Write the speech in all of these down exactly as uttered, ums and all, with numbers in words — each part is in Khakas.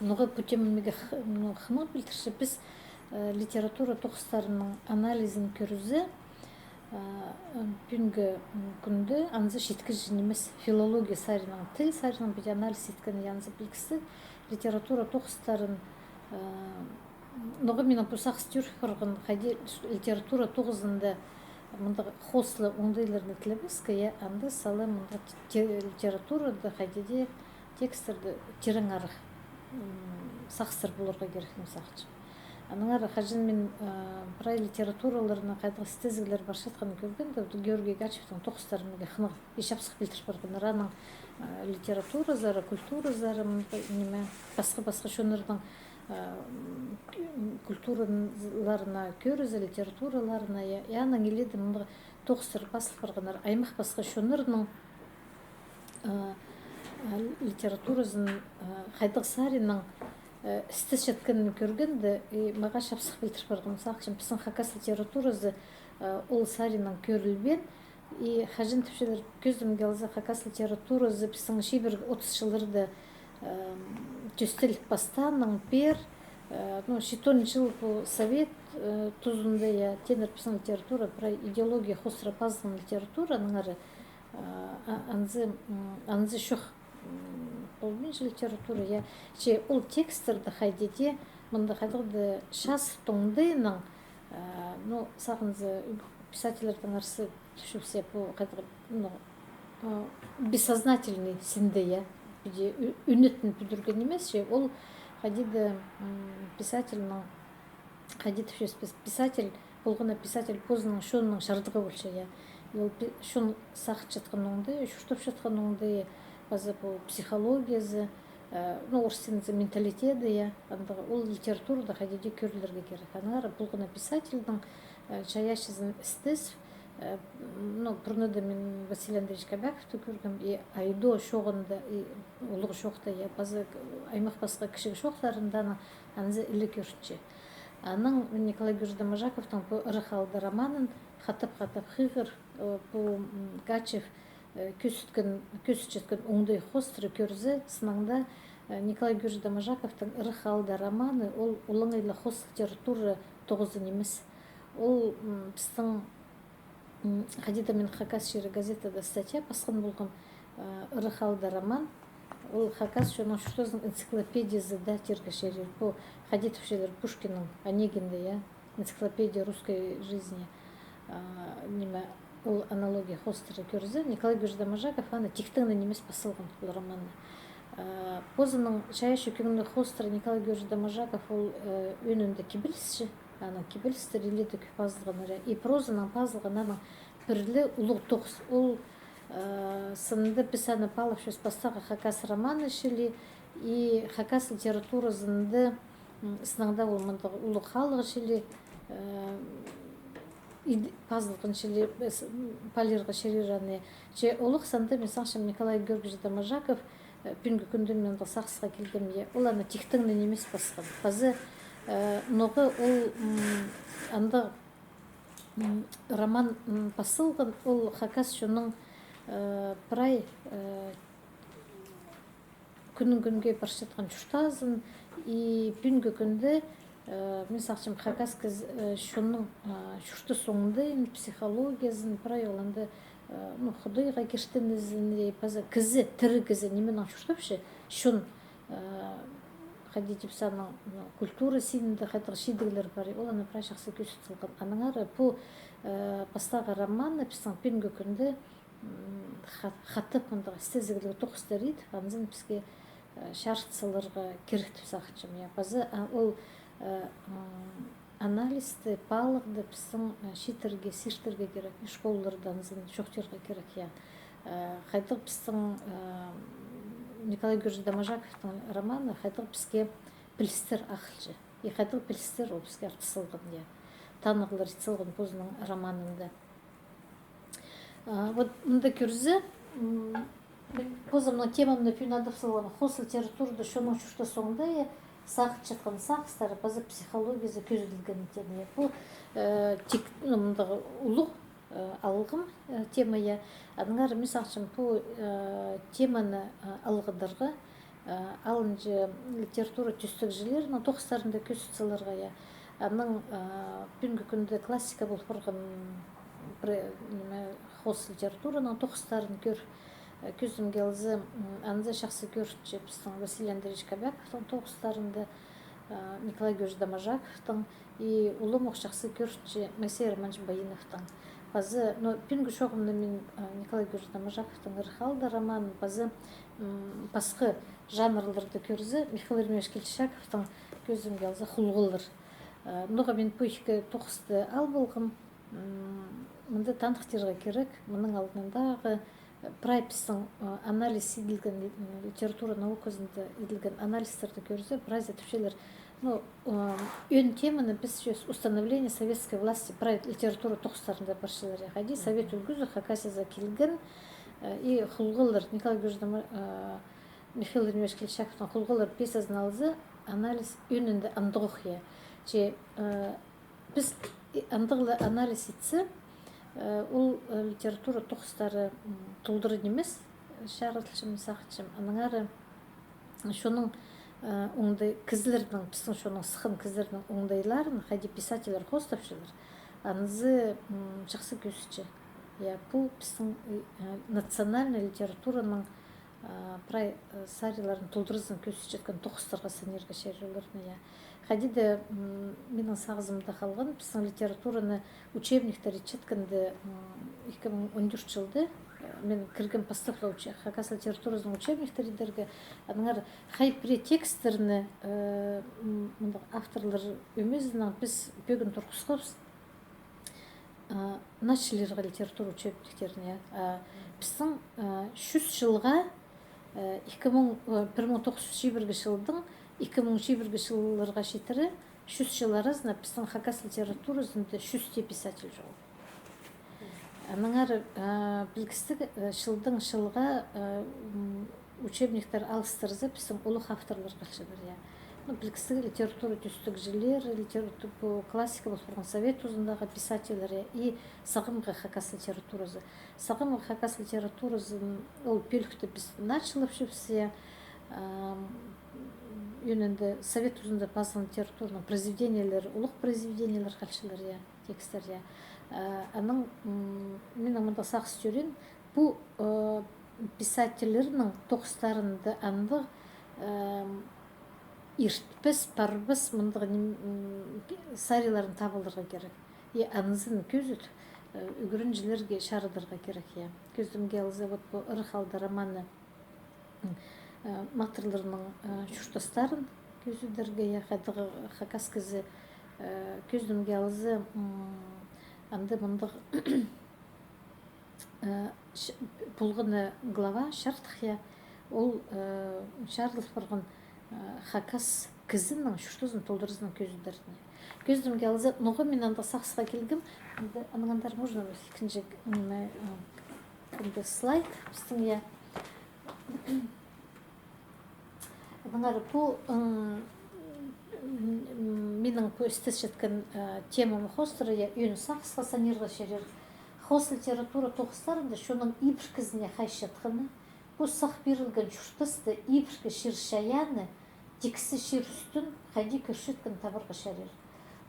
Ноға пу тема мағаа х-, ну, хынығ пілдірче, піс, э, литература тоғыстарының анализін кӧрзе, э, пӱӱнгі, м, кӱнде анзы читкіҷе нимес, филология саринаң, тіл саринаң піди анализ иткен, я, анзы пілдістіг, литература тоғыстарын, э, ноға минің пу сағыс тӧріп парған, хайди литература тоғызында мындағ хоос ла оңдайларны тілебеске, я, анда сала мындағ те-, литературада хайди дее текстерде тирең арах, м, сағыстар поларға кирек, мин сағынчам. Аннаңар хаҷан мин, э, прай литератураларны хайдағ істезіглер парчатханын кӧргенде, вот Георгий Гачевтің тоғыстары мағаа хынығ, и чапсых пілдір парғаннар аның, э, литературазар, культуразар, м, ниме, пасха-пасха чоннарның, э, м, культураларына кӧрзе, литератураларына, я, я, анаң илееде мындағ тоғыстар пазыл парғаннар, аймах пасха чоннарның, э, э, литературазын, э, хайдағ саринаң, э, істесчеткенін кӧргенде, и мағаа чапсых пілдір парған. Мисал ӱчӱн, пістің хакас литературазы, э, ол саринаң кӧрілбеен, и хаҷан тіпчелер, кӧзідімге алза, хакас литературазы пістің чибіргі отыс чылларда, эм, тӧстеліп пастааннаң пеер, э, ну, читон чыл пу совет, э, тузында, я, тееннер, пістің литература прай идеология хоостыра пазылған литература, аннаңар, э, а-, анзы, м, анзы чох, м, полбинча литература, я. Че ол текстерді хайди дее, мында хайдағ-да чазыптығ оңдайнаң, э, ну, сағынза, писательлернің арасы тіпчебіс, я, пу хайдағ, ну, э, бессознательный синде, я, піди ӱ-, ӱнетін пӱдірген нимес, че ол хайди-да, м, писательнің, хайди тіпчебіс, писатель полғаннаң, писатель позының чонының чардығы полча, я. И ол пи-, чон сағынчатхан оңдайы, чуртапчатхан оңдайы, паза пу психологиязы, э, ну, орыс тілінзер менталитеті, я, андағ ол литературада хайди дее кӧрілерге кирек. Аннаңар полғаннаң писательдің, э, чайаачызын істес, э, ну, пурнада мин Василий Андреевич Кобяковты кӧргем, и Айдо чооғында, и Улуғ чоохта, я, паза аймах пасха кічіг чоохтарында анаң анзы іле кӧрінче. Анаң Николай Георгиевич Доможаковтың пу «Ырах аалда» романын хатап-хатап хығыр, э, пу, м, Гачев, э, кӧзіткен, кӧзітчеткен оңдай хоостыра кӧрзе, сыннаң даа, э, Николай Георгиевич Доможаковтың «Ырах аалда» романы, ол олаңай ла хоос литература тоғызы нимес. Ол, м, пістің, м, хайди-да мин «Хакас чирі» газетада статья пасхан полғам, э, «Ырах аалда» роман, ол хакас чонның чуртазының энциклопедиязы даа тирге чарир. Пу, хайди тіпчелер, Пушкиннің, Онегиннің, я, «Энциклопедия русской жизни», а, ниме, ол аналогия хоостыра кӧрзе, Николай Георгиевич Доможаков аны тиктең нимес пас салған, ол романны. А, позының чайаачы кӧңні хоостыра Николай Георгиевич Доможаков ол, э, ӧӧнінде кибелісчі, аның кибелістері илееде кӧп пазылғаннар. И прозанаң пазылған аның пір ле улуғ тоғыс. Ол, э, сынында піс аны паалапчабыс пастағы хакас романы чіли, и хакас литературазында, м, сыннаң даа ол мындағ улуғ халығ чіли, э, ид-, пазылған чіли, э, с-, м, паалирға чарир аны. Че олох санда, мин сағынчам, Николай Георгиевич Доможаков, э, пӱӱнгі кӱнде мин андағ сағысха килгем, я, ол аны тиктең нимес пасхан. Паза, э, ноға ол, м, андағ, м, роман, м, пас салған, ол хакас чонның, э, прай, э, кӱннің кӱнге парчатхан чуртазын, и пӱӱнгі кӱнде, э, мин сағынчам, хакас кіз-, э, чонның, э, чуртас оңдайын, психологиязын, прай ол анда, э, ну, Худайға киртінізін, и паза кізі, тірі кізі нименең чуртапча, чон, э, хайди тіпче, аның, ну, культура синінде хайдағ чидіглер пар, ол аны прай чахсы кӧзіт салған. Аннаңар пу, э, пастағы романы пістің пӱӱнгі кӱнде, м, ха-, хатап мындағ істезігліг тоғыстар ит, анзын піске, э, чарыт саларға кирек тіп сағынчам, я. Паза, а, ол, э, м, анализті, паалағды пістің, э, чииттерге, сиртірге кирек, и школаларда анзын чоохтирға кирек, я. Э, хайдағ пістің, э, Николай Георгиевич Доможаковтың романы, хайдағ піске пілістер ағылча. И хайдағ пілістер ол піске артыс салған, я. Танығлар ит салған позының романында. А, вот мында кӧрзе, м, позымның темамны пӱӱн адап салғам, хоос литературада чонның чуртас оңдайы, сағынчатхан сағыстары, паза психологиязы кӧзіділген тема. Пу, э, тик, ну, мындағ улуғ, э, алғым, э, тема, я. Аннаңар мин сағынчам, пу, э, теманы, э, алғыдарға, Алынҷа литература тӧстегҷілерінің тоғыстарында кӧзіт саларға, я. Анаң, а, пӱӱнгі кӱнде классика полып парған пре-, ниме, хоос литератураның тоғыстарын кӧр. Кӧзідімге алза, м, анзы чахсы кӧрінче пістің Василий Андреевич Кобяковтың тоғыстарында, а, Николай Георгиевич Доможаковтың и улам ох чахсы кӧрінче Моисей Романович Баиновтың. Паза, но пӱӱнгі чооғымда мин, а, Николай Георгиевич Доможаковтың «Ырах аалда» романын, паза, м, пасха жанрларда кӧрзе, Михаил Еремеевич Кильчичаковтың, кӧзідімге алза, «Хулғалар». А, ноға мин пу ікі тоғысты алып алғам, м, мында таныхтирға кирек, мының алнындағы, э, прай пістің, э, анализ иділген, э, литература науказында иділген анализтерді кӧрзе, прайзы тіпчелер. Ну, э, ӧӧн теманы піс чӧс установление советской власти прай литература тоғыстарында парчалар, я. Хайди совет ӱлгӱзі Хакасиязар килген, э, и «Хулғалар» Николай Георгиевич Домо-, э, Михаил Еремеевич Кильчичаковтың «Хулғалар» пьесазын алза, анализ ӧӧнінде андағ ох, я. Че, э, піс и андағ ла анализ итсе, э, ол, э, литература тоғыстары, м, толдыра нимес, чарыдылча, мин сағынчам. Аннаңар, э, чонның, э, оңдай кізілернің, пістің чонның сыххан кізілернің оңдайларын хайди писательлер хоостапчалар, анзы, м, чахсы кӧзітче. Я, пу пістің, э, национальный литератураның, а, прай, э, сариларын толдыразын кӧзітчеткен тоғыстарға санирға чарир оларны, я. Хайди даа, м, минің сағызымда халған, пістің литератураны учебниктер итчеткенде, м, ікі муң он тӧрт чылда, э, мин кіргем пастап ла уче-, хакас литературазының учебниктер идерге, аннаңар хай пірее текстерні, э, м, мындағ авторлар ӧмезінең піс пӧгін турғысхабыс, а, начальныйларға литература учебниктерін, я. А, пістің, а, чӱс чылға, а, ікі муң, а, пір муң тоғыс чӱс чибіргі чылдаң ікі муң чибіргі чылларға читіре, чӱс чыл аразында пістің хакас литературазында чӱс тее писатель чоғыл. Аннаңар, а, пілдістіг, а, чылдаң чылға, а, м, учебниктер алыстырза, пістің улуғ авторлар халчалар, я. Ну, пілдістіг, литература тӧстегҷілер, литерату-, пу классика полып парған совет тузындағы писательлер, я, и сағамғы хакас литературазы. Сағамғы хакас литературазын ол пӧлікті піс началапчабыс, я. Ам, ӧӧнінде совет тузында пазылған литератураның произведениелері, улуғ произведениелер халчалар, я, тексттер, я. А, анаң, м, минің мында сағыс тӧреен, пу, э, писательлернің тоғыстарында андағ, эм, иртпес, парбас мындағ ним-, м, пи-, сариларын таап аларға кирек. И анзын кӧзіт, э, ӱгренҷілерге чарыдарға кирек, я. Кӧзідімге алза, вот пу «Ырах аалда» романы, м, э, матырларның, э, чуртастарын кӧзідерге, я, хайдағ хакас кізі, э, кӧзідімге алза, м, анда мындағ Э, ч-, полған на глава чардых, я, ол, э, чарыдыл парған, э, хакас кізінің чуртазын толдыразынаң кӧзідерге. Кӧзідімге алза, ноға мин андағ сағысха килгем, анда, анаң андар можно ікінҷі, м, э, м, анда слайд пістің, я. Аннаңар пу, м, м, минің пу істесчеткен, э, темам хоостыра, я, ӧӧн сағысха санирға чарир. Хоос литература тоғыстарында чонның ибіркізіне хайчатханы, пу сах пирілген чуртаста ибіркі чир-чайаанны тиксі чир ӱстӱн хайди кӧрчеткен табарға чарир.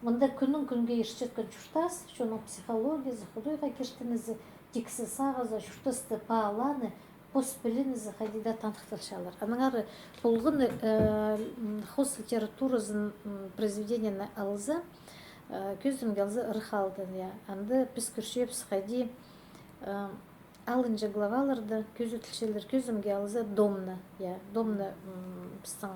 Мында кӱннің кӱнге иртчеткен чуртас, чонның психологиязы, Худайға киртінізі, тиксі сағызы, чуртасты паалааны, пос пілінізі хайди даа таныхталчалар. Аннаңар полған, э, м, хоос литературазын, м, произведениені алза, э, кӧзідімге алза, «Ырах аалда», я. Анда піс кӧрчебіс хайди, э, алынҷа главаларда кӧзіділчелер, кӧзідімге алза, «Домна», я. «Домна», м, пістің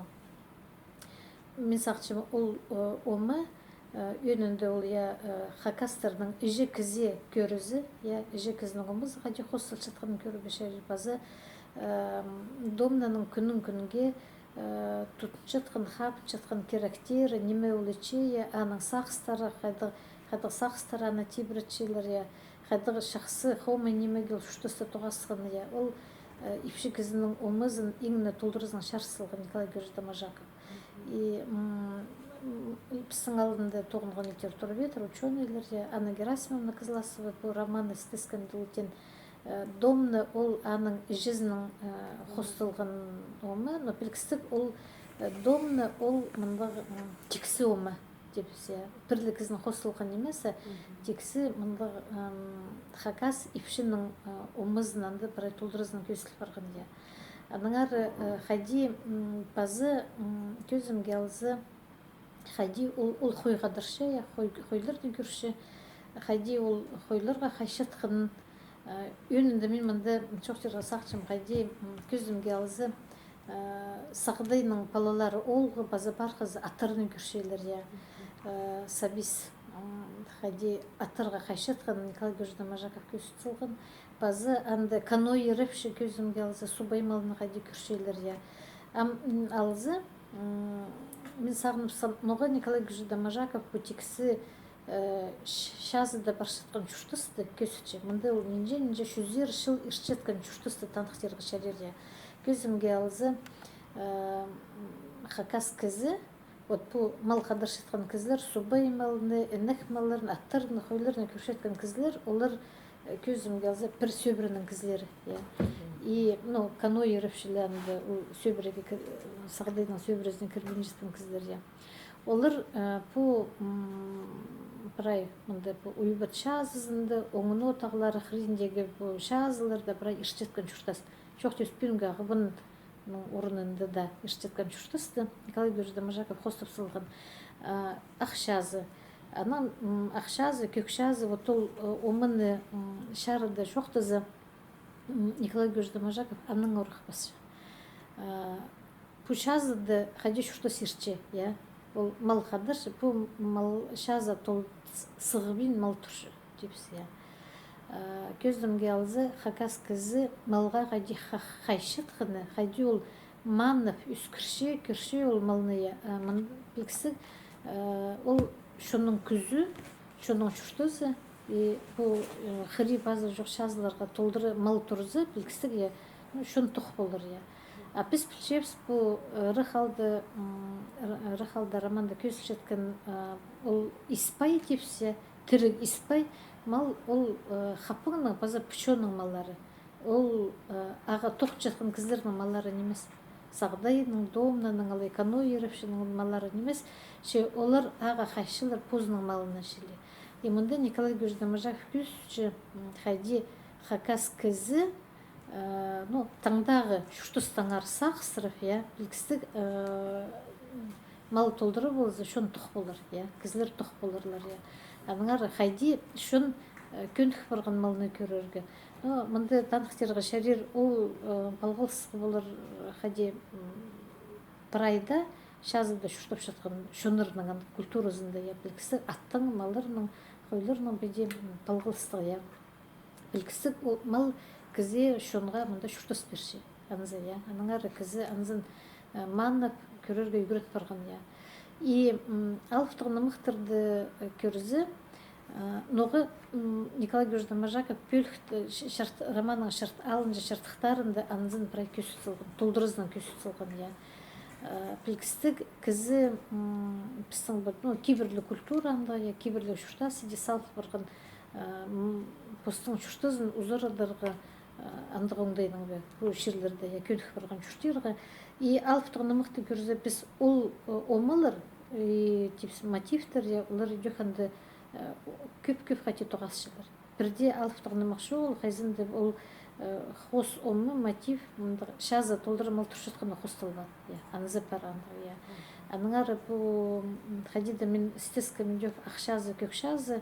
Мин сағынчам, ол, э, омы, э, ӧӧнінде ол, я, э, хакастарның іҷе кізее кӧрізі, я, іҷе кізінің омызы хайди хоосталчатханын кӧрерге чарир, паза, э, домнаның кӱннің кӱнге, э, тудынчатхан, хабынчатхан киректері, ниме ол итче, я, аның сағыстары, хайдағ, хайдағ сағыстар аны тибіретчелер, я, хайдағ чахсы, хомай нимеге ол чуртаста тоғасхан, я, ол, э, ипчі кізінің омызын иң не толдыразынаң чарыт салған Николай Георгиевич Доможаков. И, м, м, пістің алнында тоғынған литературоведтер, учёныйлар, я, Анна Герасимовна Кызласова пу романны істескенде ол тен, Э, домна ол аның іҷезінің, э, хосталған омы, но пілдістіг ол, э, домна ол мындағ, м, тиксі омы, тіпче. Пір ле кізінің хосталған нимезі, тиксі мындағ, м, хакас ипчінің, э, омызын анда прай толдыразынаң кӧзіділ парған, я. Аннаңар, э, хайди, м, пазы, м, кӧзімге алза, хайди ол, ол хойға тартча, я, хой-, хойларны кӧрче, хайди ол хойларға хайчатханын, э, ӧӧнінде мин мында чоохтирға сағынчам, хайди, м, кӧзімге алза, э, Сағдайның палалары оолғы паза пархазы аттарны кӧрчелер, я, э, сабис, м, хайди аттарға хайчатханын Николай Георгиевич Доможаков кӧзіт салған. Пазы анда каноэ ирепче, кӧзімге алза, субай малны хайди кӧрчелер, я. Ам, м, алза, м, мин сағыныбысхам, ноға Николай Георгиевич Доможаков пу тиксі, э, ч-, чазыда парчатхан чуртасты кӧзітче. Мында ол нинҷе-нинҷе чӱзер чыл иртчеткен чуртасты таныхтирға чарир, я. Кӧзімге алза, э, м, хакас кізі, вот пу мал хадарчатхан кізілер, субай малны, інек малларын, аттарны, хойларны кӧрчеткен кізілер, олар, э, кӧзімге алза, пір сӧбіренің кізілері, я. И, ну, каноэ ирепчелер анда, ол сӧбіреге кір-, Сағдайның сӧбірезіне кірбинчеткен кізілер, я. Олар, э, пу, м, прай мында пу Уйбат чазызында, Оңын О тағлары хыриндағы пу чазыларда прай иртчеткен чуртас. Чоохтабыс, пӱӱнгі Ағбан орнында даа иртчеткен чуртасты Николай Георгиевич Доможаков хостап салған, а, Ах чазы. Анаң, м, Ах чазы, Кӧк чазы, вот ол, э, оманы, м, чарыда чоохтаза, м, Николай Георгиевич Доможаков аннаң орах пасча. А, пу чазыда хайди чуртас иртче, я. Ол мал хадарча, пу мал чазы тол с-, сығыбин мал турча, тіпче, я. А, кӧзімге алза, хакас кізі малға хайди ха-, хайчатханы, хайди ол манып ӧскірче, кӧрче ол малны, я. А, мын пілдістіг, а, ол чонның кӱзі, чонның чуртазы, и пу, э, хыри-пазы чох чазыларға толдыра мал турза, пілдістіг, я, ну, чон тох полар, я. А піс пілчебіс, пу, э, ырах аалда, м, ыр-, ырах аалда романда кӧзілчеткен, э, ол испай тіпче, тіріг испай мал, ол, э, хапаңның паза пучонның маллары. Ол, э, ағаа тоғынчатхан кізілернің маллары нимес. Сағдайның, Домнаның, алай каноэ ирепчінің маллары нимес. Че олар ағаа хайчалар позының малына чіли. И мында Николай Георгиевич Доможаков кӧзітче, м, хайди хакас кізі, э, ну, таңдағы чуртастаңар сағыстырып, я, пілдістіг, э, мал толдыра полза, чон тох полар, я, кізілер тох поларлар, я. Аннаңар хайди чон, э, кӧнік парған малны кӧрерге. Но мында таныхтирға чарир ол, э, палғалыстығ полар, э, хайди, м, прайда, чазыда чуртапчатхан чоннарның ан-, культуразында, я, пілдістіг, аттың, малларның, хойларның піди, м, палғалыстығы, я. Пілдістіг, ол мал кізее, чонға мында чуртас пирче. Анзы, я. Аннаңар кізі анзын, э, манып, кӧрерге ӱгрет парған, я. И, м, алыптығ нымахтарны, э, кӧрзе, э, ноға, м, Николай Георгиевич Доможаков пӧлікті, ч-, чарт-, романның чарт-, алынҷа чардыхтарында анзын прай кӧзіт салған, толдыразынаң кӧзіт салған, я. Э, пілдістіг, кізі, м, пістің, вот, ну, кибірліг культура анда, я, кибірліг чуртас иди салып парған, э, м, постың чуртазын узарадарға, э, андағ оңдайнаң ба, пу чирлерде, я, кӧнік парған чуртирға. И алыптығ нымахты кӧрзе, піс ол, э, омалар, и тіпчебіс мотивтер, я, олар идӧк анда, э, кӧп-кӧп хати тоғасчалар. Пірдее алыптығ нымах чоғыл, хайзында ол, э, хоос омы, мотив, мындағ чазы толдыра мал турчатханы хосталбаан, я, анзы пар андағ, я. Аннаңар пу, м, хайди даа мин істескем идӧк Ах чазы, Кӧк чазы,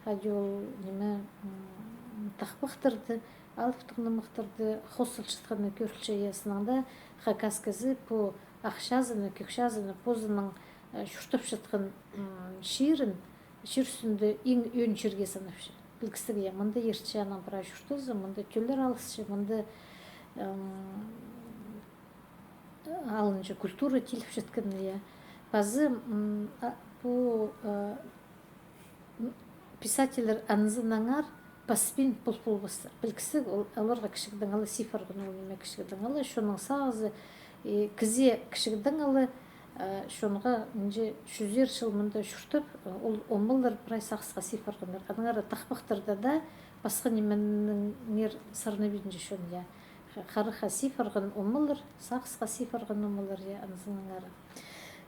хайди ол, ниме, м, тахпахтарды, алыптығ нымахтарды хосталчатханы кӧрілче, я, сыннаң даа хакас кізі пу Ах чазыны, Кӧк чазыны позының, э, чуртапчатхан, м, чирін, чир ӱстӱнде иң ӧӧн чирге санапча. Пілдістіг, я, мында иртче аның прай чуртазы, мында тӧллер алысча, мында, м, алынҷа культура тиліпчеткені, я. Пазы, м, а, пу, э, м, писательлер анзынаңар паспин пол полбастар. Пілдістіг, ол, оларға кічігдең ала сый парған, ол ниме кічігдең ала, чонның сағызы, и кізее кічігдең ала, э, чонға нинҷе чӱзер чыл мында чуртап, э, ол омалар прай сағысха сый парғаннар. Аннаңар тахпахтарда даа Пасха нименеңер сарнабинча чон, я. Ха-, харахха сыйпарған омалар, сағысха сыйпарған омалар, я, анзынаңар.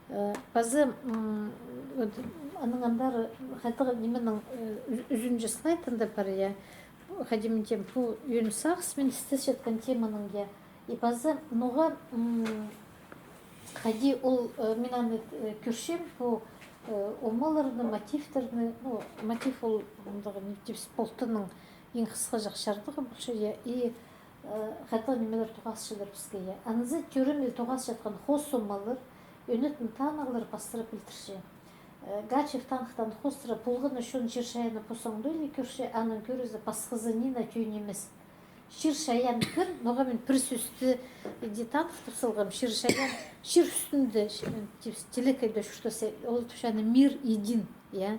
Э, пазы, м, вот, аның андар хайдағ нименің, э, ӱз-, ӱзінҷі слайдында пар, я. Хайди мин теем, пу ӧӧн сағыс мин істесчеткен теманың, я. И пазы ноға, м, хайди ол, э, мин аны, э, кӧрчем, пу, э, омаларны, мотивтерні, ну, мотив ол, мындағ, не тіпче, полтынның иң хысхаҷах чардығы полча, я, и, э, хайдағ нимелер тоғасчалар піске, я. Анзы тӧреен ла тоғасчатхан хоос омалар, ӧнетін танығлар пастыра пілдірче. Э, Гачев таныхтаан хоостыра полған на чон чир-чайаанны пос оңдайнаң кӧрче, аның кӧрізі пасхазынаң тӧӧй нимес. Чир-чайаан пір, ноға мин пір сӧсті иди таныхтап салғам, чир-чайаан, чир ӱстӱнде, ч-, тип-, телекейде чуртас, ол тіпче аны мир идин, я.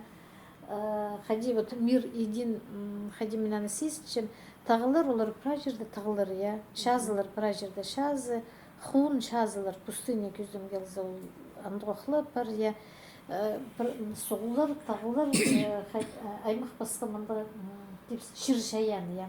Э, хайди вот мир идин, м, хайди мин аны сизінчем, тағлар, олар прай чирде тағлар, я, чазылар прай чирде чазы, хуун чазылар, пустыня кӧзідімге алза, ол андағ ох ла пар, я. Э, пір, м, суғлар, тағлар, э, хай-, э, аймах пасха мындағ, м, тип-, чир-чайаан, я.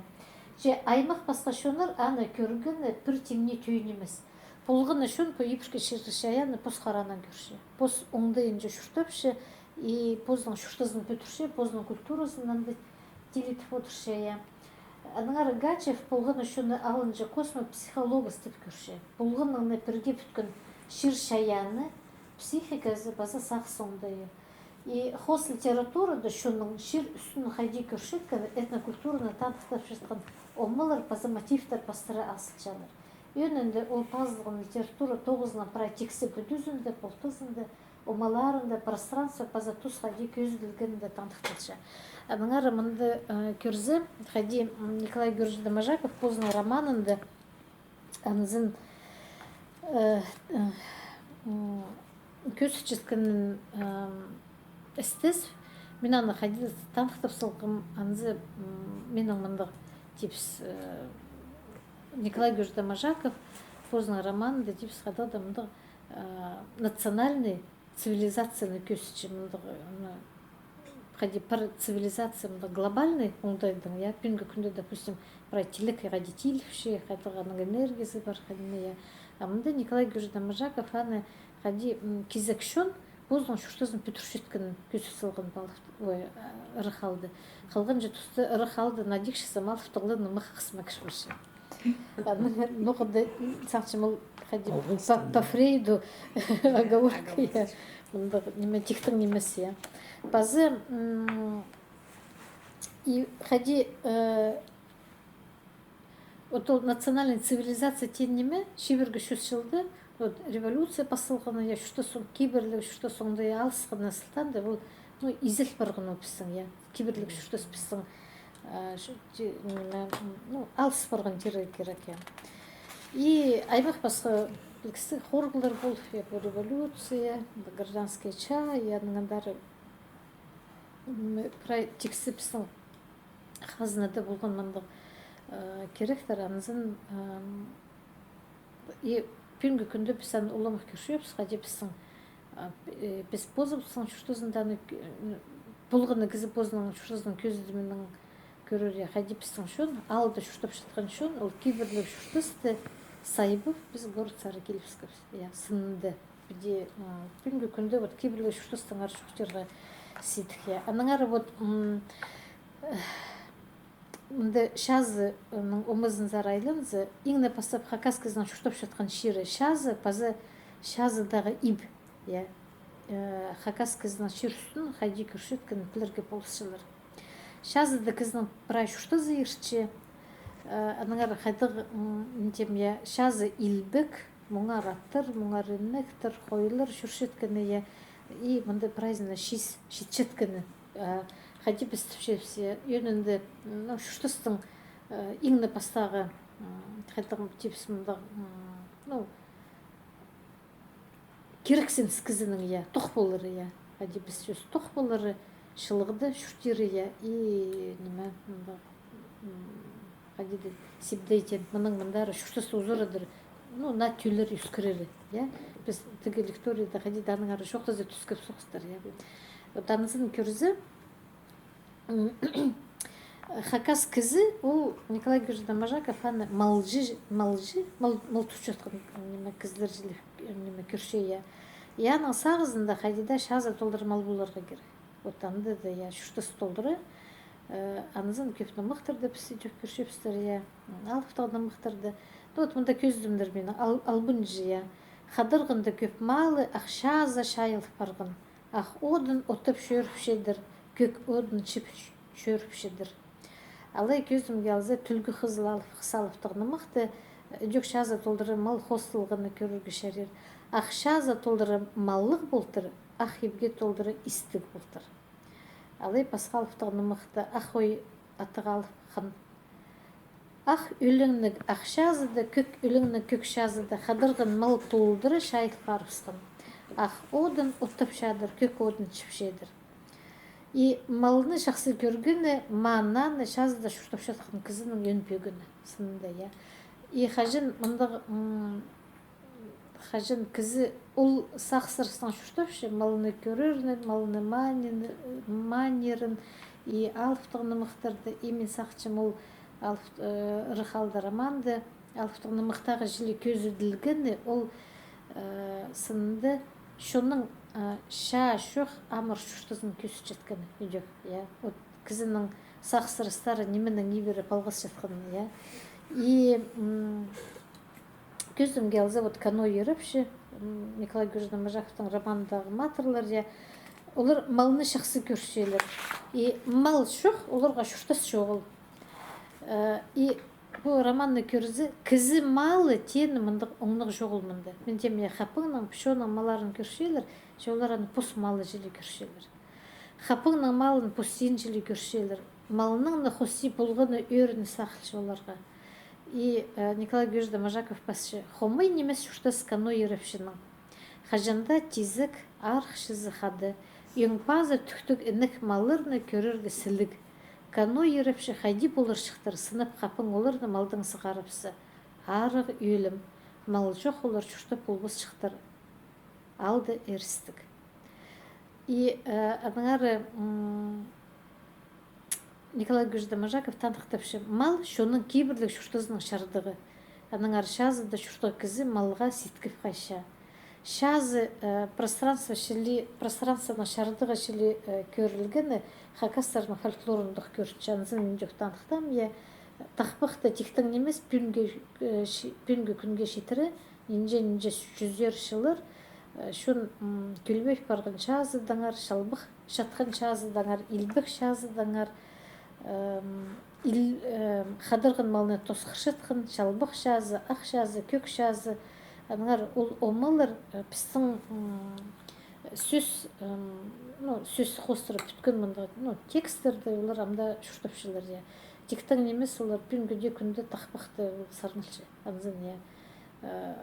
Че аймах пасха чоннар аны кӧргені пір тиңнең тӧӧй нимес. Полған на чон пу ибіркі чир-чайаанны пос харанаң кӧрче. Пос оңдайынҷа чуртапча, и позының чуртазын пӱдірче, позының культуразын анда тилідіп одырча, я. Аннаңар Гачев полған на чонны алынҷа космопсихологас тіп кӧрче. Полғаннаң на пірге пӱткен чир-чайааны, психиказы паза сағыс оңдайы. И хоос литературада чонның чир ӱстӱн хайди кӧрчеткені, этнокультураны таныхтапчатхан омалар паза мотивтер пастыра азылчалар. Ӧӧнінде ол пазылған литература тоғызының прай тиксі пӱдізінде, полтызында, омаларында пространство паза тус хайди кӧзіділгенінде таныхталча. Аннаңар мында, э, кӧрзе, хайди, м, Николай Георгиевич Доможаков позының романында анзын, э, э, м, кӧзітчеткенін, эм, істес, мин аны хайди таныхтап салғам, анзы, м, минің мындағ типс, э, Николай Георгиевич Доможаков позының романында типс хайдағ-да мындағ, э, национальный цивилизацияны кӧзітче, мындағ, э, хайди пар цивилизация, мындағ глобальный оңдайдың, я, пӱӱнгі кӱнде, допустим, прай телекей хайди тиліпче, хайдағ аның энергиязы пар, хайди ниме, я. А мында Николай Георгиевич Доможаков аны хайди, м, кизек чон позының чуртазын пӱдірчеткенін кӧзіт салған палып, ой, ырах алды. Халғанҷы туста ырах алды, надихчаза, малып тоғланы мых хысма кірче. Аның ноға-да, сағынчам, ол хайди по, по Фрейду оговорка, я. Мындағ ниме, тиктің нимес, я. Пазы, м, и хайди, э, вот ол национальный цивилизация теен ниме, чибіргі чӱс чылда, вот революция пасталғаны, я, чуртас оң-, кибірліг чуртас оңдайы алысханы сылтаанда, ол, ну, изел парған ол пістің, я, кибірліг чуртас пістің, а, ш-, ти-, ниме, м, ну, алыс парған тирге кирек, я. И аймах пасха пілдістіг хорғлар пол, я, пу революция, гражданская чаа, я, аның андар, м, прай тиксі пістің хазнада полған мындағ, э, киректер, анзын, ам, и пӱӱнгі кӱнде піс аны уламох кӧрчебіс, хайди пістің, а, п-, э, піс позыбыстың чуртазында аны к-, н-, полған на кізі позының чуртазының кӧзідімінең кӧрер, я, хайди пістің чон, аалда чуртапчатхан чон, ол кибірліг чуртасты сайбап, піс город Сарыгилевскібіс, я, сынында. Піди, м, пӱӱнгі кӱнде вот кибірліг чуртастаңар чоохтирға сидік, я. Аннаңар вот, м, э, мында чазының омазынзар айланза, иң не пастап хакас кізінің чуртапчатхан чирі чазы, паза чазыдағы иб, я. Э, хакас кізінің чир ӱстӱн хайди кӧрчеткенін пілерге полысчалар. Чазыда кізінің прай чуртазы иртче, э, аннаңар хайдағ, м, ниме теем, я, чазы илбек, муңар аттар, муңар инектер, хойлар чӧрчеткені, я, и мында прайзына чис читчеткені, э, хайди піс тіпчебіс, я, ӧӧнінде, м, ну, чуртастың, э, иң не пастағы, м, хайдағ типс мындағ, м, ну, кирексіністіг кізінің, я, тох полары, я. Хайди піс чӧс тох полары, чылығда чуртиры, я, и ниме, мындағ, м, хайди дее, сибдей теен, мының мындар чуртас узарадыр, ну, наа тӧллер ӧскірері, я. Піс тігі лекторийда хайди даа аннаңар чоохтаза тӱскебіс охтар, я. Вот анзын кӧрзе, м, Хакас кізі, ол Николай Георгиевич Доможаков аны малҷы, малҷы, мал, мал тутчатхан, ниме, кізілер чіли, ниме, кӧрче, я. И аның сағызында хайди даа чазы толдыра мал поларға кирек. Вот анда даа, я, чуртас толдыра, э, анзын кӧп нымахтарда піс идӧк кӧрчебістер, я, алыптығ нымахтарда. Ну, вот мында кӧзідімнер минің, ал-, албынҷы, я. Хадарғанда кӧп малы ах чазы чайылып парған. Ах одын оттап чӧріпчедір, кӧк одын чіп чӧріпчедір. Алай кӧзімге алза, тӱлгӱ хызыл алып, хыс алыптығ нымахты, э, идӧк чазы толдыра мал хоосталғанны кӧрерге чарир. Ах чазы толдыра маллығ полтыр, ах ибге толдыра истіг полтыр. Алай пасха алыптығ нымахта ах ой атығ алып хан. Ах ӧлеңніг ах чазыда, кӧк ӧлеңніг кӧк чазыда хадарған мал толдыра чайыл парыбысхан. Ах одын оттап чадыр, кӧк одын чіпчедір. И малны чахсы кӧргені ма наны чазыда чуртапчатхан кізінің ӧӧн пӧгіні, сынында, я. И хаҷан мындағ, м, хаҷан кізі ол сағыс сырыстаң чуртапча, малны кӧрерін, малны манирын, и алыптығ нымахтарны, и мин сағынчам, ол алып, э, «Ырах аалда» романда алыптығ нымахтағы чіли кӧзіділгені, ол, э, сынында чонның, э, чаа чох амыр чуртазын кӧзітчеткені идӧк, я. Вот кізінің сағыс сырыстары нименең ибіре палғасчатханын, я. И, м, кӧзімге алза, вот Кано Ирепчі, м, Николай Георгиевич Доможаковтың романындағы матырлар, я, олар малны чахсы кӧрчелер. И мал чох, оларға чуртас чоғыл. Э, и пу романны кӧрзе, кізі малы теені мындағ оңнығ чоғыл мында. Мин теем, я, хапаңның, пічонның малларын кӧрчелер, че олар аны пос малы чіли кӧрчелер. Хапаңның малын пос син чіли кӧрчелер. Малның на хости полғаны ӧрініс сағынча оларға. И, э, Николай Георгиевич Доможаков пасча: хомай нимес чуртас Кано Ирепчінің. Хаҷан даа тизек, арых чазы хада, ӧң пазы тӱктіг інек малларны кӧрерге сіліг. Кано Ирепчі хайди поларҷыхтыр, сынап хапаң оларны малдаң сығарыбысса. Арығ ӧлім, мал чох олар чуртап полбасчыхтар. Алды эрістіг. И, э, аннаңар, м, Николай Георгиевич Доможаков таныхтапча: мал чонның кибірліг чуртазының чардығы. Аннаңар чазыда чуртағ кізі малға ситкіп хайча. Чазы, э, пространство чіли, пространствоның чардығы чіли, э, кӧрілгені хакастарның фольклорындох кӧрінче. Анзын мин дее таныхтаам, я, тахпахты тиктең нимес, пӱӱнгі, э, чи-, пӱӱнгі кӱнге читіре, нинҷе-нинҷе чӱзер чыллар, э, чон, м, кӧлбей парған чазыдаңар, чалбах чатхан чазыдаңар, илбек чазыдаңар, эм, ил-, эм, хадарған малны тосхырчатхан, чалбах чазы, ах чазы, кӧк чазы. Аннаңар ол омалар, э, пістің, м, сӧс, эм, ну, сӧс хоостыра пӱткен мындағ, ну, текстерде олар ам даа чуртапчалар, я. Тиктең нимес, олар пӱӱнгі дее кӱнде тахпахты ол сарнапча, анзын, я. Э,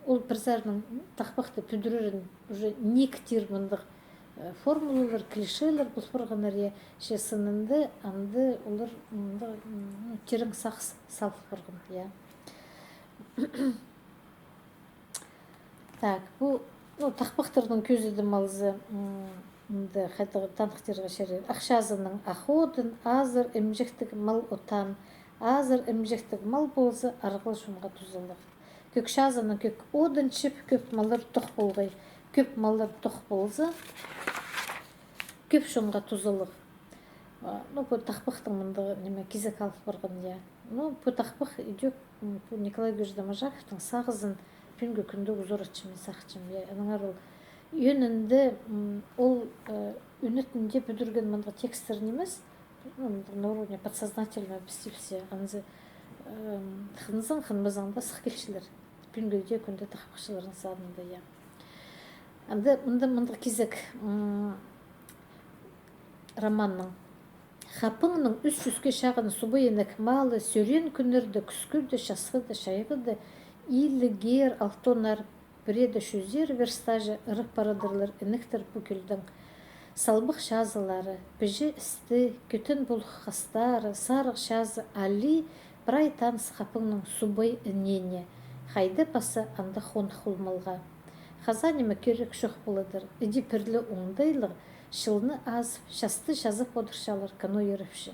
ол пір саринаң тахпахты пӱдірерін уже ниик тир мындағ, э, формулалар, клишелер пол парғаннар, я, че сынында анда олар мындағ, м, ну, тирең сағыс салып парған, я. Так, пу, ну, тахпахтарның кӧзідім алза, м, мында хайдағ таныхтирға чарир. Ах чазының ах одын, азыр імҷектіг мал отаан, азыр імҷектіг мал полза, арғыл чонға тузалығ. Кӧк чазының кӧк одын чіп, кӧп маллар тох полғай. Кӧп маллар тох полза, кӧп чонға тузалығ. А, ну, пу тахпахтың мындағ, ниме, кизек алып парған, я. Ну, пу тахпах идӧк, м, пу Николай Георгиевич Доможаковтың сағызын пӱӱнгі кӱнде узаратча, мин сағынчам, я. Аннаңар ол ӧӧнінде, м, ол, э, ӱнетін дее пӱдірген мындағ текстер нимес, ну, на уровне подсознательного піс тибіс, я, анзы, эм, хынзаң, хынмазаң даа сых килчелер. Пӱӱнгі дее кӱнде тахпахчыларның садында, я. Анда, мында мындағ кизек, м, романның. Хапаңның ӱс чӱске чағын субай інек малы сӧреен кӱннерде, кӱскӱде, часхыда, чайғыда илігер, алтонар, пірееде чӱзер верстаже ырып парадырлар інектер пу кӧлдең. Салбах чазылары, піҷе істі, кӧтен пулух хастары, сарығ чазы али прай таныс хапаңның субай інеене. Хайда паза анда хоных ол малға. Хаза ниме кирек чох поладыр, іди пір ле оңдайлығ, чылны азып, часты чазап одырчалар Кано Ирепчі.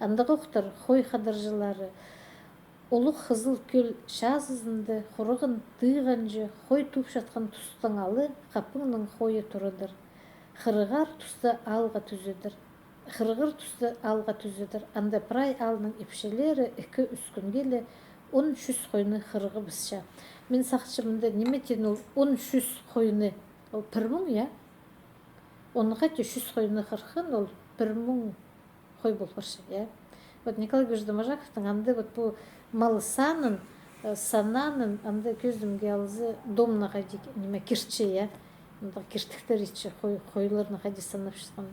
Андағ охтар хой хадарҷылары. Улуғ Хызыл кӧл чазызында хурығын тыйғанҷа хой тупчатхан тустаң ала хапыңның хойы турадыр. Хырығар туста аалға тӱзедір. Хырығар туста аалға тӱзедір. Анда прай аалның ипчілері ікі-ӱс кӱнге ле он-чӱс хойны хырығыбысча. Мин сағынчам, мында ниме теен ол он-чӱс хойны? Ол пір муң, я? Он хати чӱс хойны хырыххан, ол пір муң хой пол парча, я. Вот Николай Георгиевич Доможаковтың анда вот пу мал санын, э, сананын анда кӧзідімге алза, домна хайди, ниме, киртче, я. Анда киртіктер итче, хой, хойларны хайди санапчатхан.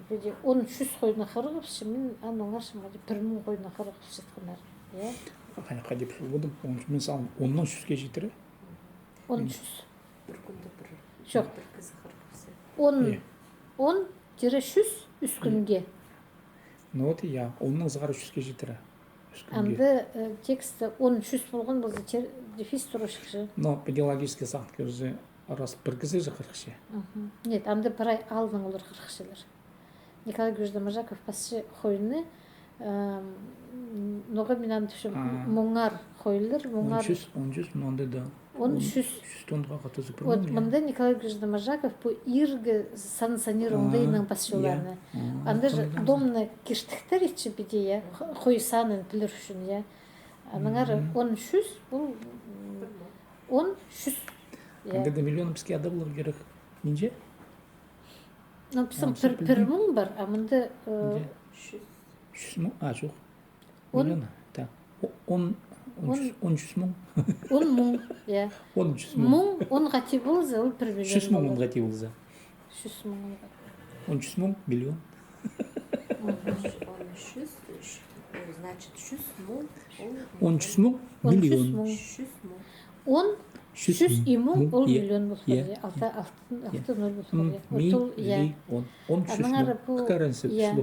Піди он-чӱс хойны хырығыбысча, мин аны оңарчам, хайди пір муң хойны хырығыбысчатханнар, я. Хайди, хайди пілбедім, он, мин сағынчам, оннаң чӱске читіре. Он-чӱс. Пір кӱнде пір. Чох. Пір кізі хырығыбысча. Он, он тире чӱс ӱс кӱнге. Ну вот, я, оннаң сығара чӱске читіре. Ӱс кӱнге. Анда, э, тексті он-чӱс полған полза, тер-, дефис турчатча. Но піди логический сағын кӧрзе, раз пір кізі же хырыхча. Мгм. Нет, анда прай аалның олар хырыхчалар. Николай Георгиевич Доможаков пасча хойны, эм, ноға мин аны тіпчем, муңар хойлар, муңар. Он-чӱс, он-чӱс, мында да. Он-чӱс. Чӱс тоннаға хатазы пір. Вот мында Николай Георгиевич Доможаков пу иргі сан-, санир оңдайынаң пасча оларны. Анда же домна киртіктер итче піди, я, хо-, хой санын пілер ӱчӱн, я. Аннаңар он-чӱс, пу, м, он-чӱс. Я. Анда да миллион піске адап аларға кирек. Нинҷе? Ну, пістің пір, пір муң пар, а мында, э, чӱс муң, а, чох. Он. Миллион, так. О-, он, он, он чӱс, он чӱс муң. Он муң, я. Он чӱс муң. Муң он хати полза, ол пір миллион полар. Чӱс муң он хати полза. Чӱс муң он хати. Он чӱс муң, миллион. Мгм. Он чӱс, значит, чӱс муң, ол он чӱс муң, миллион. Чӱс муң. Он чӱс и муң, ол миллион полар, я. Алты, алты, алты ноль полар, я. Миллион. Он чӱс муң. Аннаңар пу, я.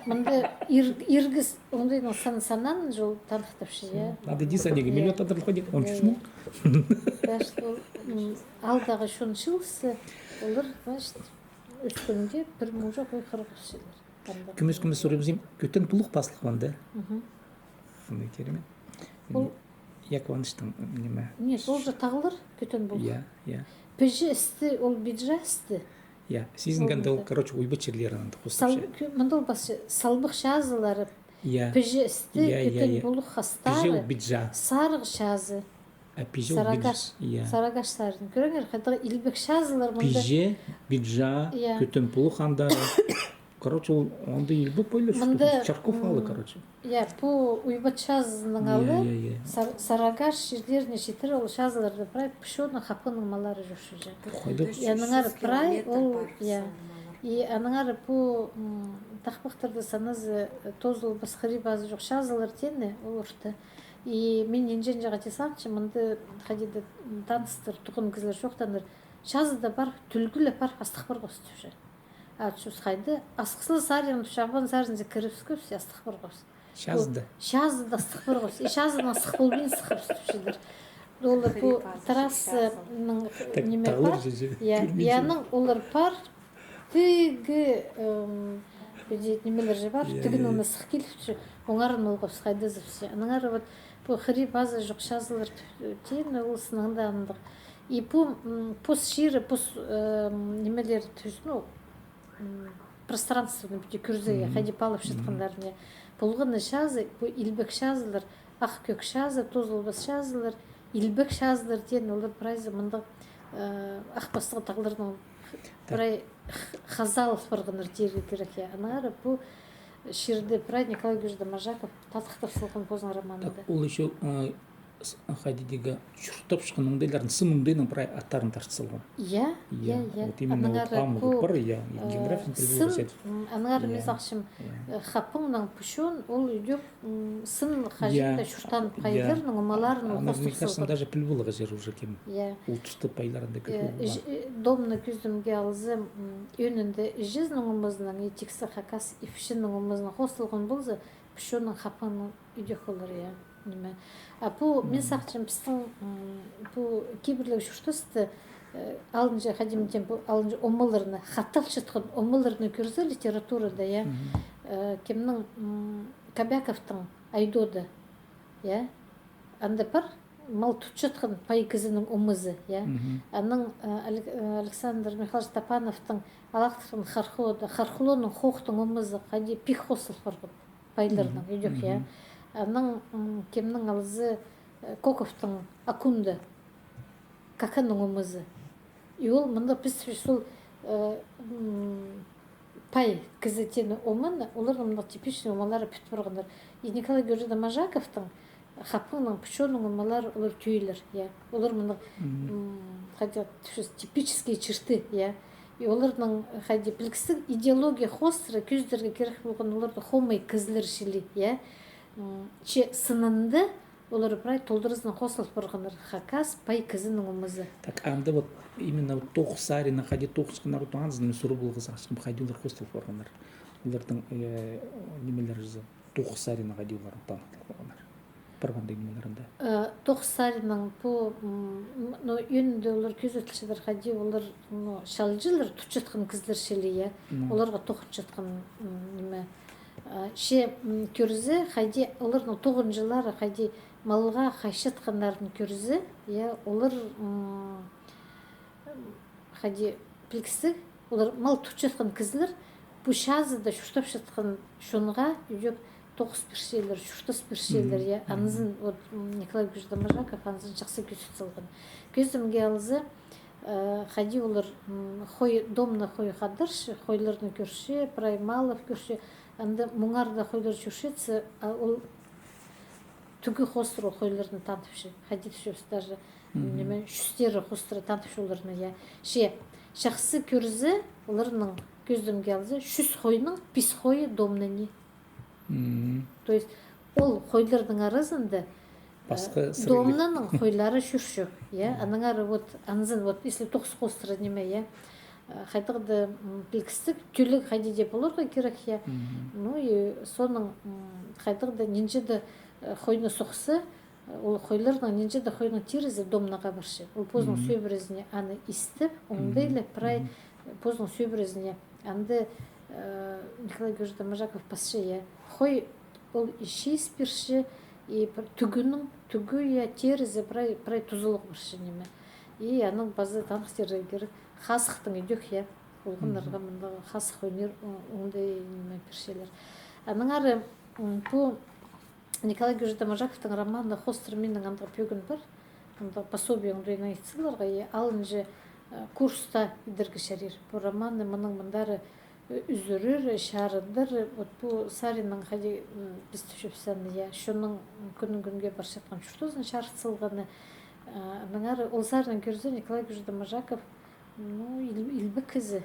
Мында ир-, иргі с-, оңдайнаң сан-, сананын же ол таныхтапча, я. Надо дисаниге миллион тадар ходит, он чӱс муң. Так что, м, аалдағы чон чыылысса, олар, значит, ӱс кӱнде пір муң чох хой хырығыбысчалар. Кӧмес-кӧмес сурыбызим, Кӧтен пулух пазылған, да? Мгм. Андай керемет. Ол Яков Ивановичтің, ниме? Нет, ол же тағлар, Кӧтен пулух. Я, я. Піҷе істі, ол Биджа істі. Я, сизінгенде ол, короче, уйбат чирлерін анда хостапча. Мында ол пасча, Салбых чазылары. Я. Піҷе істі, я, я, Кӧтен пулух хастары. Піҷе ол Биджа. Сарығ чазы. А пиҷе ол Сарыағаш, я. Сарыағаш сарын. Кӧріңер, хайдағ илбек чазылар мында. Пиҷе, Биджа, я. Кӧтен пулух андары. Короче, ол андағ илбек пайлар, мында, Чарков аалы, короче. Я, пу уйбат чазының аалы, я, я, я. Сар-, Сарыағаш чирлеріне читіре ол чазыларда прай Пӱсчонның хапының маллары чӧрче. Хайдағ? Я, аннаңар прай ол, я. И аннаңар пу, м, тахпахтарда саназа, э, тоозылбас, хыри-пазы чох чазылар теені ол орта. И мин нинҷе-нинҷе хати сағынчам, мында хайди даа таныстар, туған кізілер чоохтааннар. Чазыда пар, тӱлгӱле пар, астых парғабыс тіпче. А чӧс хайда, Асхыслы саринзар, Чағбан саринзар кірібіскебіс, астых парғабыс. Чазыда. Чазыда астых парғабыс. И чазыдаң астых полбин сыххабыс тіпчелер. Олар пу трассаның ниме пар. Я, аның олар пар. Тігі, эм, піди нимелер же пар, тігін, оны сых киліпче, оңарын олғабыс хайдазыбыс. Аннаңар вот пу хыри-пазы чох чазылар теені, ол сынында андағ. И пу, м, пос чирі, пос, эм, нимелер тӱс, ну, м, пространствоны піди кӧрзе, хайди паалапчатхандарын. Полған на чазы, пу илбек чазылар, ах кӧк чазы, тоозылбас чазылар, илбек чазылар теені, олар прайзы мындағ, э, ах пастығ тағларның прай х-, хазал парғаннар тирге кирек, я. Аннаңар пу чирде прай Николай Георгиевич Доможаков таныхтап салған позының романында. Так, ол ещё, э, с-, хайди дее чуртапчатхан оңдайларын, сын оңдайның прай аттарын тартып салған. Я, я, я. Вот именно вот ам пу, пар, я, э, географияны сын, м, аннаңар мин сағынчам, э, хапыңнаң Пӱсчон, ол идӧк, м, сын хаҷан даа чуртаан пайларның омаларын ол хостап салған. Даже піл поларға чарир уже кем. Я. Ол туста пайларында кӧп. Э, домны кӧзідімге алза, м, ӧӧнінде іҷезінің омазынаң, и тиксі хакас ипчінің омазынаң хосталған полза, Пӱсчонның хапыңнаң идӧк олар, я, ниме. А пу, мин сағынчам, пістің, м, пу кибірліг чуртаста, э, алынҷа, хайди теем, пу алынҷа омаларны, хаталчатхан омаларны кӧрзе литературада, я. Э, кемнің, м, Кобяковтың «Айдоды», я? Анда пар мал тутчатхан пай кізінің омазы, я? Аның, э, Алек-, э, Александр Михайлович Топановтың алахтырған «Хархылода», Хархылоның, хоохтың омазы, хайди пик хостал парған пайларның, идӧк, я? Аның, м, кемнің алза, э, Коковтың «Акунда», каканың омазы. И ол мында піс сол, э, м, пай кізі теені оманы, оларның мында типичный омалары пӱт парғаннар. И Николай Георгиевич Доможаковтың хапыңның, пучоның омалары олар тӧӧйлер, я. Олар мында, м, хайди, типические черты, я. И оларның, хайди, пілдістіг, идеология хоостыра кӧзідерге кирек полған, оларды хомай кізілер чіли, я. М, че сынында олар прай толдыразынаң хостал парғаннар хакас пай кізінің омазы. Так, анда вот именно вот тоғыс саринаң хайди тоғынчатханнар, вот анзын мин сурып аларға сағынчам, хайди олар хостал парғаннар. Оларның, э, нимелері же, тоғыс саринаң хайди олар таныхтал парғаннар. Парғанда нимелерінде. Э, тоғыс саринаң пу, м, м, ну, ӧӧнінде олар кӧзіділчелер, хайди олар, ну, чалҷылар тутчатхан кізілер чіли, я. Ну. Оларға тоғынчатхан, м, ниме, А, че, м, кӧрзе, хайди оларның тоғынҷылары, хайди малға хайчатханнарын кӧрзе, я, олар, м, хайди, пілдістіг, олар мал тутчатхан кізілер, пу чазыда чуртапчатхан чонға идӧк тоғыс пирчелер, чуртас пирчелер, я, анзын, вот, м, Николай Георгиевич Доможаков анзын чахсы кӧзіт салған. Кӧзідімге алза, э, хайди олар, м, хой, домна хой хадарча, хойларны кӧрче, прай малов кӧрче, анда муңарда хойлар чӧрчетсе, а ол тӱгі хоостыра хойларны таныпча. Хайди тіпчебіс, даже, ниме, чӱстері хоостыра таныпча оларны, я. Че, чахсы кӧрзе, оларның, кӧзідімге алза, чӱс хойның пис хойы домна ни. То есть, ол хойларның аразында, э, домнаның хойлары чӧрчӧк, я. Аннаңар вот, анзын, вот, если тоғыс хоостыра ниме, я, э, хайдағ-да, м, пілдістіг, тӧліг хайди даа поларға кирек, я. Ну и соның, м, хайдағ-да нинҷе-де, э, хойны сохса, э, ол хойларның нинҷе-де хойның тирізі домнаға парча. Ол позының сӧбірезіне аны истіп, оңдайлап, прай позының сӧбірезіне. Анда, э, Николай Георгиевич Доможаков пасча, я. Хой ол и чиис пирче, и пір тӱгінің, тӱгі, я, тирізі прай, прай тузалығ парча ниме. И аның пазы таныхтирға кирек хазыхтың идӧк, я. Олғаннарға мында хазых ойнир, о-, оңдай ниме пирчелер. Аннаңар, м, пу Николай Георгиевич Доможаковтың романы хоостыра минің андағ пӧгін пар. Андағ пособие оңдайнаң ит саларға, и алынҷа, э, курста идерге чарир. Пу романы мының мындары, э, ӱзӱрер, чарыдар, вот пу саринаң хайди, м, піс тіпчебіс аны, я, чонның кӱннің кӱнге парчатхан чуртазын чарыт салғаны. Э, аннаңар ол саринаң кӧрзе, Николай Георгиевич Доможаков, ну, ил-, илбек кізі.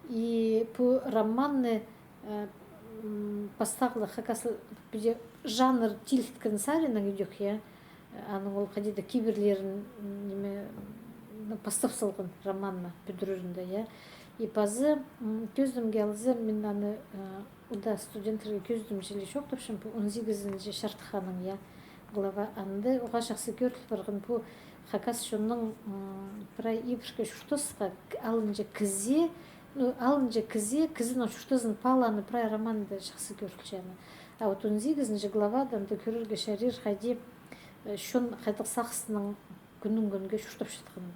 И пу романны, э, м, пастағлығ хакас, піди жанр тиліткен саринаң идӧк, я. Аның ол хайди-да кибірлерін, м, ниме, м, пастап салған романны пӱдірерінде, я. И пазы, м, кӧзідімге алза, мин аны, э, Уда студенттерге кӧзідімҷіле чоохтапчам, пу он сигізінҷі чардыхханың, я, глава. Анда уғаа чахсы кӧріл парған пу хакас чонның, м, прай ибіркі чуртасха, к-, алынҷа кізее, ну, алынҷа кізее, кізінің чуртазын паалааны прай романда чахсы кӧрілче аны. А вот он сигізінҷі главада анда кӧрерге чарир, хайди, э, чон хайдағ сағыснаң кӱннің кӱнге чуртапчатханын.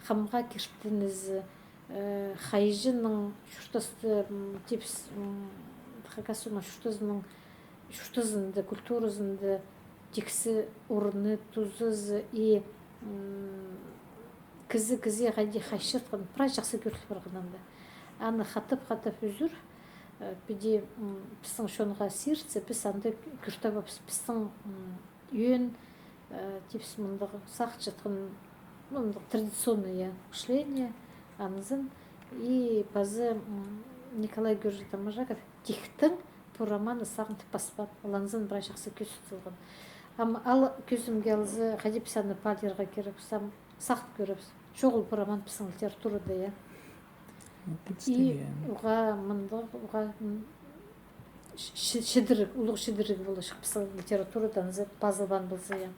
Хамға киртінізі, э, хайҷының чуртасты, м, типс, м, хакас чонның чуртазының, чуртазында, культуразында тиксі орны, тузазы и, м, кізі кізее хайди хайчатхан, прай чахсы кӧріл парған анда. Аны хатап-хатап ӱзӱр, э, піди, м, пістің чонға сиртсе, піс анда кӧр табабыс, пістің, м, ӧӧн, э, типс мындағ сағынчатхан, ну, мындағ традиционное, я, мышление, анзын. И пазы, м, Николай Георгиевич Доможаков тиктең пу романны сағынтып паспаан, ол анзын прай чахсы кӧзіт салған. Ам ал кӧзімге алза, хайди піс аны паалирға кирекпіс, ам сағын кӧрербіс. Чоғыл пу роман пістің литературада, я. И уғаа мындағ, уғаа, м, чи-, чидіріг, улуғ чидіріг поларҷых пістің литературадаң зе пазылбаан полза, я.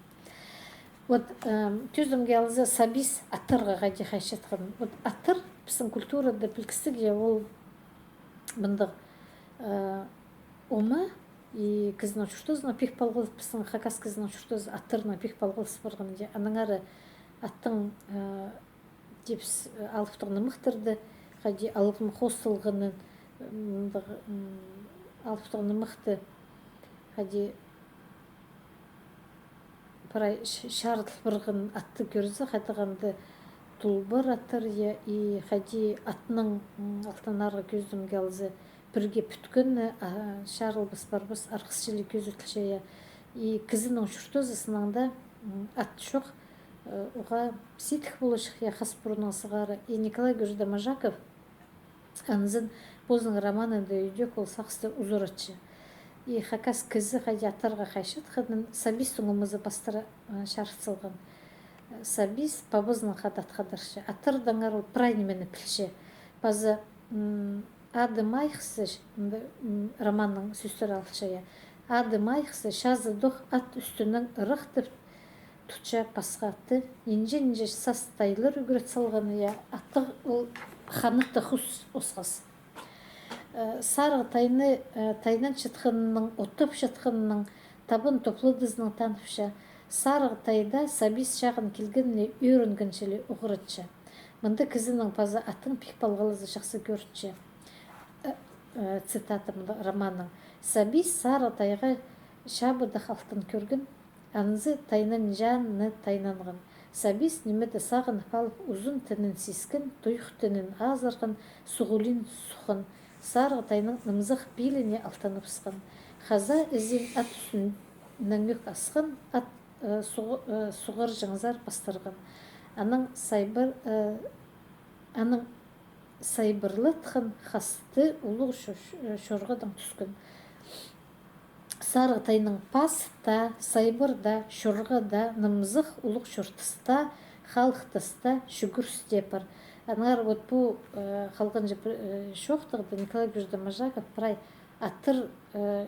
Вот, эм, кӧзімге алза, сабис аттарға хайди хайчатхан. Вот аттар пістің культурада пілдістіг, я, ол мындағ, э, Омы, и кізінің чуртазынаң пик палғалыс, пістің хакас кізінің чуртазы аттарынаң пик палғалыс парған, я. Аннаңар аттың, э, типс, э, алыптығ нымахтарда, хайди алғым хоосталғанын, м, алыптығ нымахты, хайди прай ш-, чарыдыл парған атты кӧрзе, хайдағ анда тулбар аттар, я, и хайди атның, м, алтанарға кӧзідімге алза, пірге пӱткені, а, чарылбас, парбас, арғыс чіли кӧзіділче, я. И кізінің чуртазызынаң даа, м, ат чох, э, уғаа сидік поларҷых, я, хас пуруннаң сығара. И Николай Георгиевич Доможаков анзын позының романында ідӧк ол сағысты узаратча. И хакас кізі хайди аттарға хайчатханын Сабистің омазы пастыра, а, чарыт салған. Сабис пабазынаң хада ат хадарча. Аттардаңар ол прай нимені пілче. Паза, м, ады майыхса, ш-, мында, м, романның сӧстері алча, я. Ады майыхса, чазыдох ат ӱстӱнең ырахтап тутча пасха атты. Нинҷе-нинҷе сас тайлар ӱгрет салған, я, аттығ ол ханаттығ хус осхас. Э, сарығ тайны, э, тайнанчатханнаң, оттапчатханнаң, табан топладызынаң таныпча. Сарығ тайда Сабис чағын килгеніне ӧрінген чіли уғратча. Мында кізінің паза аттың пик палғалызы чахсы кӧрінче. Э, э, цитата мында романның. Сабис сарығ тайға чабыдах алтын кӧрген, анзы тайнанҷаанына тайнанған. Сабис ниме дее сағынып алып, узун тінін сискен, туйых тінін азырған, суғ улиин суххан. Сарығ тайның нымзах пиліне алтаныбысхан. Хаза ізен ат ӱстӱнеңӧк асхан, ат, э, суғы-, э, суғарҷаңзар пастырған. Анаң сайбыр, э, анаң сайбырлатхан хасты улуғ чо-, чо-, чорғадаң тӱскен. Сарығ тайның пас таа, сайбыр даа, чорға даа, нымзах улуғ чортыс таа, халых тас таа, чӱгӱріс тее пар. Аннаңар вот пу, э, халғанҷы пір, э, чоохтағда Николай Георгиевич Доможаков прай аттар, э,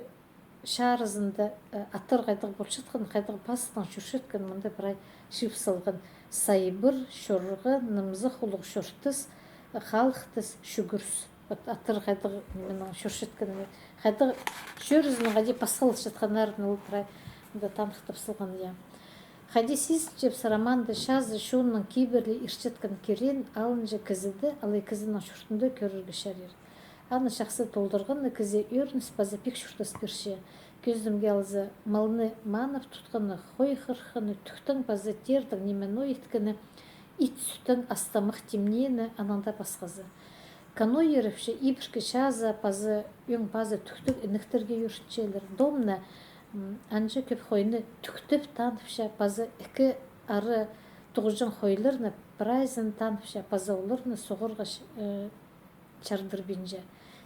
чарызында, э, аттар хайдағ полчатхан, хайдағ пастаң чӧрчеткен, мында прай чыып салған. Сайбыр, чорға, нымзах улуғ чортыс, э, халых тас, чӱгӱріс. Вот аттар хайдағ, минің чӧрчеткені, хайдағ чӧрізінің хайди пасхаласчатханнарын ол прай мында таныхтап салған, я. Хайди сизінчебіс, романда чазы чонның кибірлі иртчеткен кирен алынҷа кізіде, алай кізінің чуртында кӧрерге чарир. Аны чахсы толдырғаны кізее ӧрініс паза пик чуртас пирче. Кӧзідімге алза, малны манып тутханы, хой хырыхханы, тӱктең паза тирдең ниме-ноо иткені, ит сӱттең ас-тамах тимнеені, анаң даа пасхазы. Каной ирепче, ибіркі чазы паза ӧң пазы тӱктіг інектерге ӧрінчелер. Домна, м, анҷа кӧп хойны тӱктеп таныпча, паза ікі ары тоғынҷаң хойларны прайзын таныпча, паза оларны соғарға ч-, э, чардырбинча.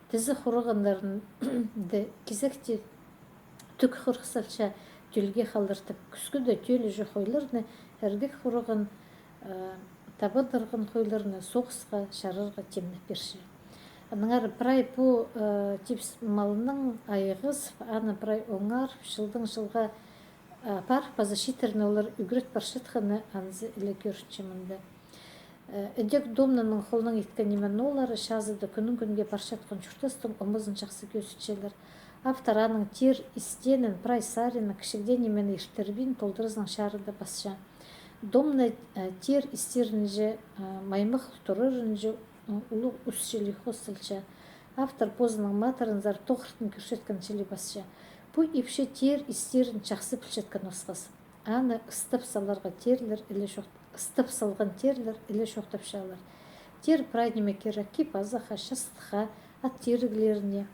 Тізе хурығаннарында кизекте тӱк хырых салча, тӧлге халдыртып. Кӱскӱде тӧлі чох хойларны, іргек хурыған, э, табадырған хойларны соғысха чарарға тимнеп пирче. Аннаңар прай пу, э, типс малның айғызып, аны прай оңарып, чылдаң чылға, э, апарып, паза чииттерні олар ӱгрет парчатханы анзы іле кӧрінче мында. Э, ідӧк домнаның холынаң иткен ниме-ноолары чазыда кӱннең кӱнге парчатхан чуртастың омазын чахсы кӧзітчелер. Автор аның тир истенін, прай саринаң, кічігдең нимені иртірбин, толдыразынаң чарыда пасча. Домна, э, тир истерінҷе, э, маймах турарынҷа, м, улуғ ӱс чіли хоосталча. Автор позының матырынзар тоғыртын кӧрчеткен чіли пасча. Пу ипчі тир истерін чахсы пілчеткен осхас. Аны ыстап саларға тирлер іле чох-, ыстап салған тирлер іле чоохтапчалар. Тир прай ниме кирекке паза ха-, частыхха, ат тиріглеріне.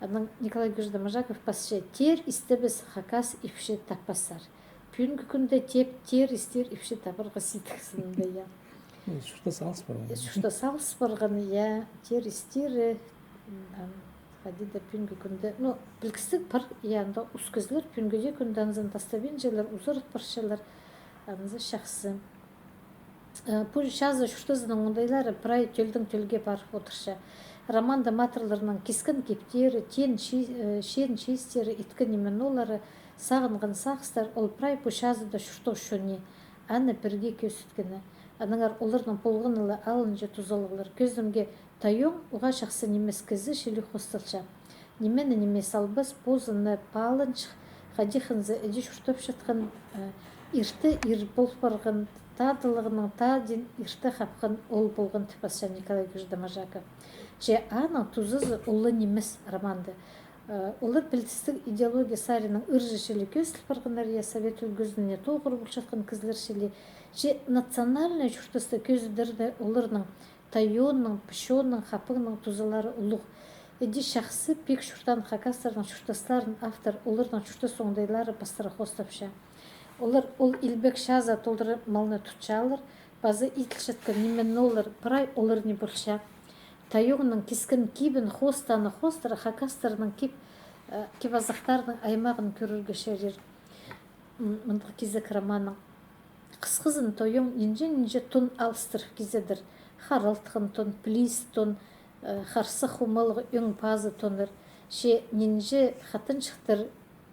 Анаң Николай Георгиевич Доможаков пасча: «Тир истебес, хакас ипчі таппассар». Пӱӱнгі кӱнде теп тир истер ипчі табарға сидік сынында, я. Ну, чуртас алыс парған. Э, чуртас алыс парған, я, тир истері, м, ам, хайди даа пӱӱнгі кӱнде. Ну, пілдістіг пар, я, анда ус кізілер пӱӱнгі дее кӱнде анзын тастабинчалар, узарат парчалар, анзы чахсы. Э, пу чазы чуртазының оңдайлары прай тӧлдең тӧлге парып одырча. Романда матырларның кискен киптері, тиин чи-, э, чиин чиистері, иткен ниме-ноолары, сағынған сағыстар, ол прай пу чазыда чуртох чоны, аны пірге кӧзіткені. Аннаңар оларның полғаны ла алынҷа тузалығлар. Кӧзідімге, тайоң уғаа чахсы нимес кізі чіли хоосталча. Нимені ниме салбас, позына пааланчых, хайди хынза іди чуртапчатхан, э, ирте ир пол парған, тадылығның тадин ирте хапхан ол полған тіп пасча Николай Кӱҷӱ Доможаков. Че аның тузазы улуғ нимес романда. Э, олар пілдістіг идеология саринаң ырҷы чіли кӧзіл парғаннар, я, совет ӱлгӱзінде тоғыр полчатхан кізілер чіли. Че национальный чуртаста кӧзідерде оларның тайонның, пічонның, хапаңның тузалары улуғ. Іди чахсы пик чуртаан хакастарның чуртастарын автор оларның чуртас оңдайлары пастыра хоостапча. Олар ол илбек чазаа толдыра малны тутчалар, паза иділчеткен ниме-нолар прай оларны полча. Тайонның кискен кибін хоостааны хоостыра хакастарның кип, э, кип-азахтарының аймағын кӧрерге чарир. М, мындағ кизек романның. Хысхызын тайоң нинҷе-нинҷе тон алыстырып кизедір. Харалтхан тон, плис тон, э, харсых хумалығ ӧң пазы тоннар. Че нинҷе хатанҷыхтар: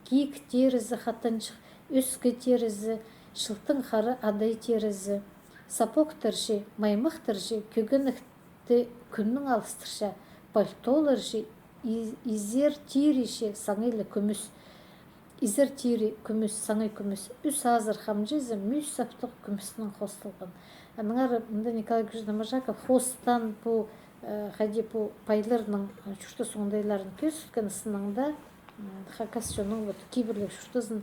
киик теерізі хатанҷых, ӧскі теерізі, чылтың хара адай теерізі, сапоктар чи, маймахтар чи, кӧгенек Ти кӱннең алыстырча, пальтолар чи, и-, изер тири чи саңай ла кӱмӱс. Изер тири кӱмӱс, саңай кӱмӱс. Ӱс азыр хамҷызы мӱс саптығ кӱмӱстең хоосталған. Аннаңар мында Николай Кӱҷӱ Доможаков хоостаан пу, э, хайди пу пайларның, э, чуртас оңдайларын кӧзіткен, сынында, м, хакас чонның вот кибірліг чуртазын,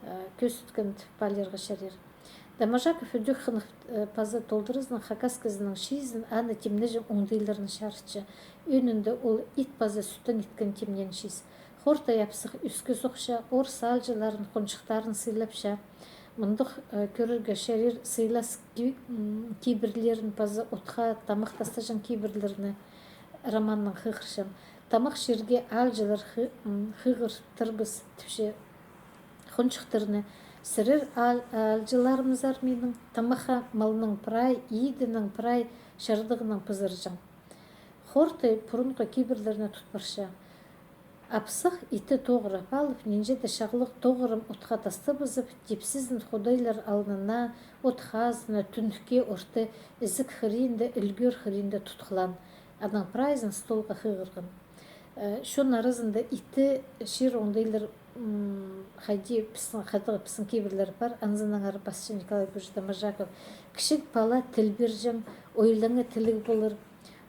э, кӧзіткен тіп паалирға чарир. Доможаков ідӧк хынығ, э, паза толдыразынаң хакас кізінің чиизін, аны тимнеҷең оңдайларын чарытча. Ӧӧнінде ол ит паза сӱттең иткен тимнеен чиис. Хорты апсах ӧске сохча, орыс аалҷыларын, хонҷыхтарын сыйлапча. Мындағ, э, кӧрерге чарир сыйлас ки-, м, кибірлерін паза отха тамах тастаҷаң кибірлерні романнаң хығырчам. Тамах чирге аалҷылар хы-, м, хығыртырбыс тіпче хонҷыхтарны. Сірер аал-, аалҷыларымзар минің, тамахха малның прай, идінің прай чардығынаң пызырҷаң. Хорты пурунғы кибірлерні тут парча. Апсах итті тоғырап алып, нинҷе дее чағлығ тоғырым отха тастабызып, типсізін худайлар алнына, от хазына, тӱнікке орта, ізік хыринда, ӱлгер хыринда тутхлаан. Анаң прайзын столға хығырған. Э, чон аразында итті чир оңдайлар, м, хайди пістің, хайдағ пістің кибірлер пар, анзынаңар пасча Николай Кӱҷӱ Доможаков. Кічіг пала тіл пирҷең, ойлаңа тіліг полар.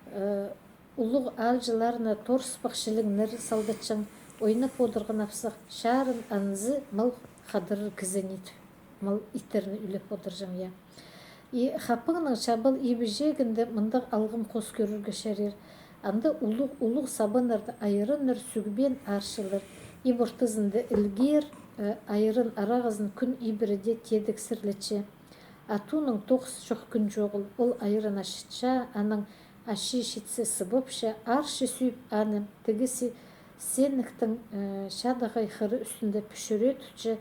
Э, улуғ аалҷыларына торыспах чілігнер салдатчаң, ойнап одырған апсах, чарын анзы мал хадырар кізі ни тіп, мал иттерні ӱлеп одырҷаң, я. И хапаңның чабал ибіҷегінде мындағ алғым хоос кӧрерге чарир. Анда улуғ, улуғ сабаннарда айраннар сӱгбеен арчылар. Иб ортызында ӱлгер, э, айран арағазын кӱн ибіреде теедексірлетче. Атуның тоғыс чох кӱн чоғыл, ол айран ачытча, анаң ачы читсе сыбапча, арчы сӱӱп аны, тігізі сеніктің, э, чадағай хыры ӱстӱнде пӱчӱре тутча,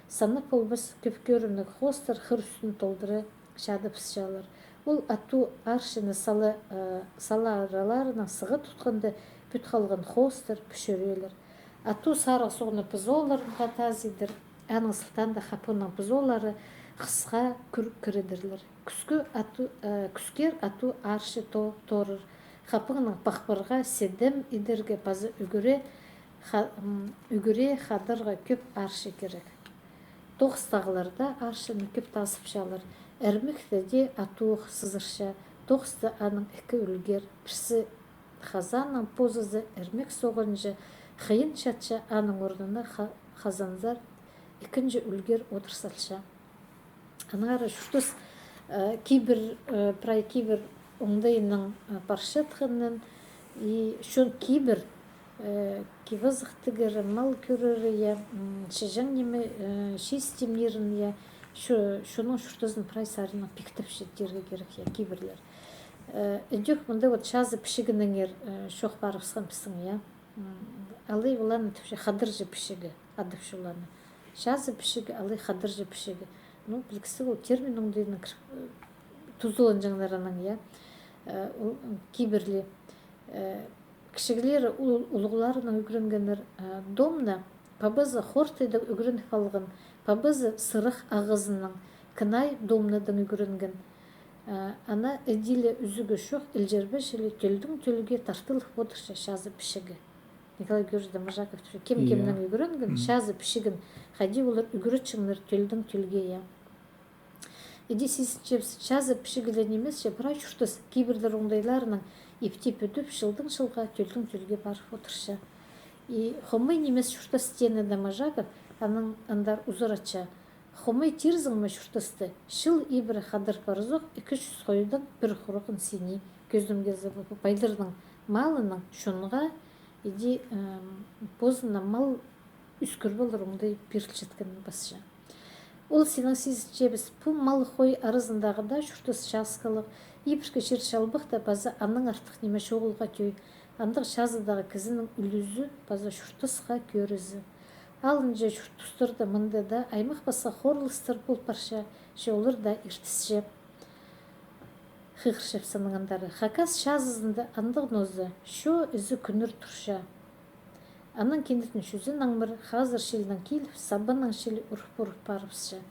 саны полбас кӧп кӧрімніг хоостар хыр ӱстӱн толдыра чадыбысчалар. Ол ату арчыны сала, э, сала араларынаң сыға тутханда, пӱт халған хоостар пӱчӱрелер. Ату сарығ суғны пызоларын хатазидыр, аның сылтаанда хапаңның пызолары хысха кӱр кіредірлер. Кӱске ату, э, кӱскер ату арчы то-, тоорар. Хапаңның пахпарға, седем идерге паза ӱгре ха-, м, ӱгре хадарға кӧп арчы кирек. Тоғыстағыларда арчыны кӧп тазыпчалар. Ірмекте дее атуғ сызырча, тоғыста аның ікі ӱлгер, пірсі хазанның позызы ірмек соғынҷа, хыйын чатча, аның орнына ха-, хазанзар ікінҷі ӱлгер одыр салча. Аннаңар чуртас, э, кибір, э, прай кибір оңдайынаң, э, парчатханын, и чон кибір, э, кип-азах тігері, мал кӧрері, я, м, чіҷең ниме, э, чиис тимнирін, я, чо-, чонның чуртазын прай саринаң пиктепче тирге кирек, я, кибірлер. Э, ідӧк мында вот чазы пічігінеңер, э, чоох парыбысхан пістің, я. М, алай оланы тіпче хадырҷы пічігі, адапча оланы. Чазы пічігі, алай хадырҷы пічігі. Ну, пілдістіг, ол термин оңдайынаң кір-, э, тузаланҷаңнар анаң, я. Э, ол, м, кибірлі. Э, кічіглері ул-, улуғларынаң ӱгренгеннер, э, домна, пабазы хортыйдаң ӱгреніп алған, пабазы сырых ағазынаң, кінай домнадаң ӱгренген. Э, ана іди ле ӱзӱгі чох, ілҷірбе чіли тӧлдең тӧлге тартылып одырча чазы пічігі. Николай Георгиевич Доможаков тіпче, кем кемнең ӱгренген, чазы пічігін хайди олар ӱгретчеңнер тӧлдең тӧлге, я. Іди сизінчебіс, чазы пічіг ле нимес че, прай чуртас кибірлер оңдайларынаң иптеп ӧдіп, чылдаң чылға, тӧлдең тӧлге парып одырча. И хомай нимес чуртас теені Доможаков, анаң андар узаратча. Хомай тирзің ме чуртасты, чыл ибіре хадар парзох, ікі чӱс хойдаң пір хурған сині. Кӧзідімге алза, пу, пу пайларның малынаң чонға, іди, ам, позына мал ӱскӱр полар оңдай пирілчеткенін пасча. Ол синің сизінчебіс, пу мал-хой аразындағы даа чуртас часкалығ, ибіркі чир-чалбахта паза аннаң артых ниме чоғылға тӧӧй, андағ чазыдағы кізінің ӱлӱзі паза чуртасха кӧрізі. Алынҷа чурт-тустарда мында даа аймах-пасха хорылыстар пол парча, че олар даа иртісче. Хығырчабыс аннаң андары. Хакас чазызында андағ ноза, чоо ізі кӱннер турча. Анаң кинетін чӱзін аңмыр, хазыр чилнең киліп, сабанның чіли урып-урып парыбысча.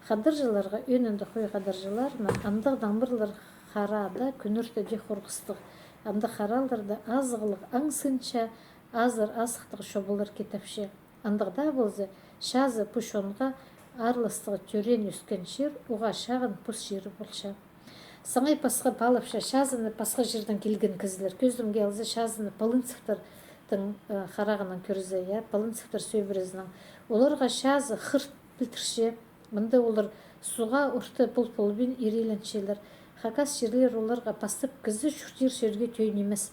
Хадарҷыларға, ӧӧнінде хой хадарҷыларына, андағ аңмырлар харада кӱннерде дее хорғыстығ. Андағ хараларда азығлығ аң сынча, азыр азыхтығ чобалар китепче. Андағ даа полза, чазы пу чонға аарластығ тӧреен-ӧскен чир, уғаа чағын пос чирі полча. Саңай пасха паалапча, чазыны пасха чирдең килген кізілер. Кӧзідімге алза, чазыны Полынцевтердің, э, харағынаң кӧрзе, я, Полынцевтер сӧбірезінең. Оларға чазы хырт пілдірче. Мында олар суға орта пол-полбин ирееленчелер. Хакас чирлер оларға пастап кізі чуртир чирге тӧӧй нимес.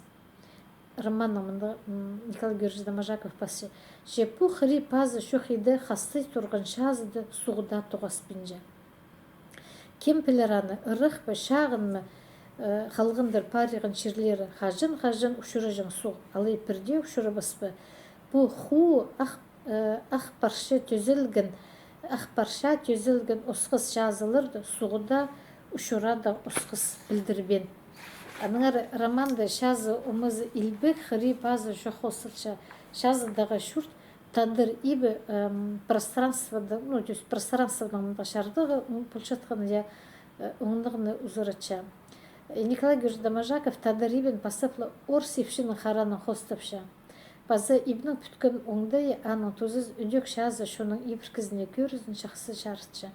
Романның мында, м, Николай Георгиевич Доможаков пасча. Че пу хыри пазы чох иді хастай турған чазыда суғда тоғаспинча. Кем пілер аны, ырах па, чағын ма, э, халғандар париған чирлері, хаҷан-хаҷан учураҷаң суғ, алай пірдее учурабас па. Пу хуу ах, э, ах парча тӧзелген, ах парча тӧзелген осхас чазыларда суғда учурадығ осхас пілдірбеен. Аннаңар романда чазы омазы илбек, хыри пазы чох хосылча. Чазыдағы чурт тадар ибі, эм, пространствода, ну, то есть пространствоның мындағ чардығы, м, полчатхан, я, э, оңнығны узаратча. Э, Николай Георгиевич Доможаков тадар ибін пастап ла орыс ипчінің харанаң хостапча. Паза ибнің пӱткен оңдайы, аның тузазы, ідӧк чазы чонның ибіркізіне кӧрізін чахсы чарытча.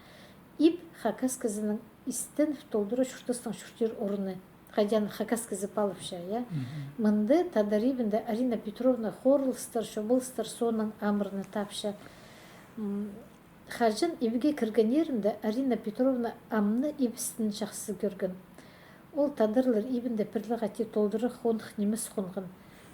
Иб хакас кізінің истеніп толдыра чуртастың чуртир орны. Хайди аны хакас кізі паалапча, я? Мында тадар ибінде Арина Петровна хорылыстар, чобалыстар соонаң амырны тапча. М, хаҷан ибге кіргеннерінде Арина Петровна амны ибістін чахсы кӧрген. Ол тадарлар ибінде пір ле хати толдыра хоных нимес хонған.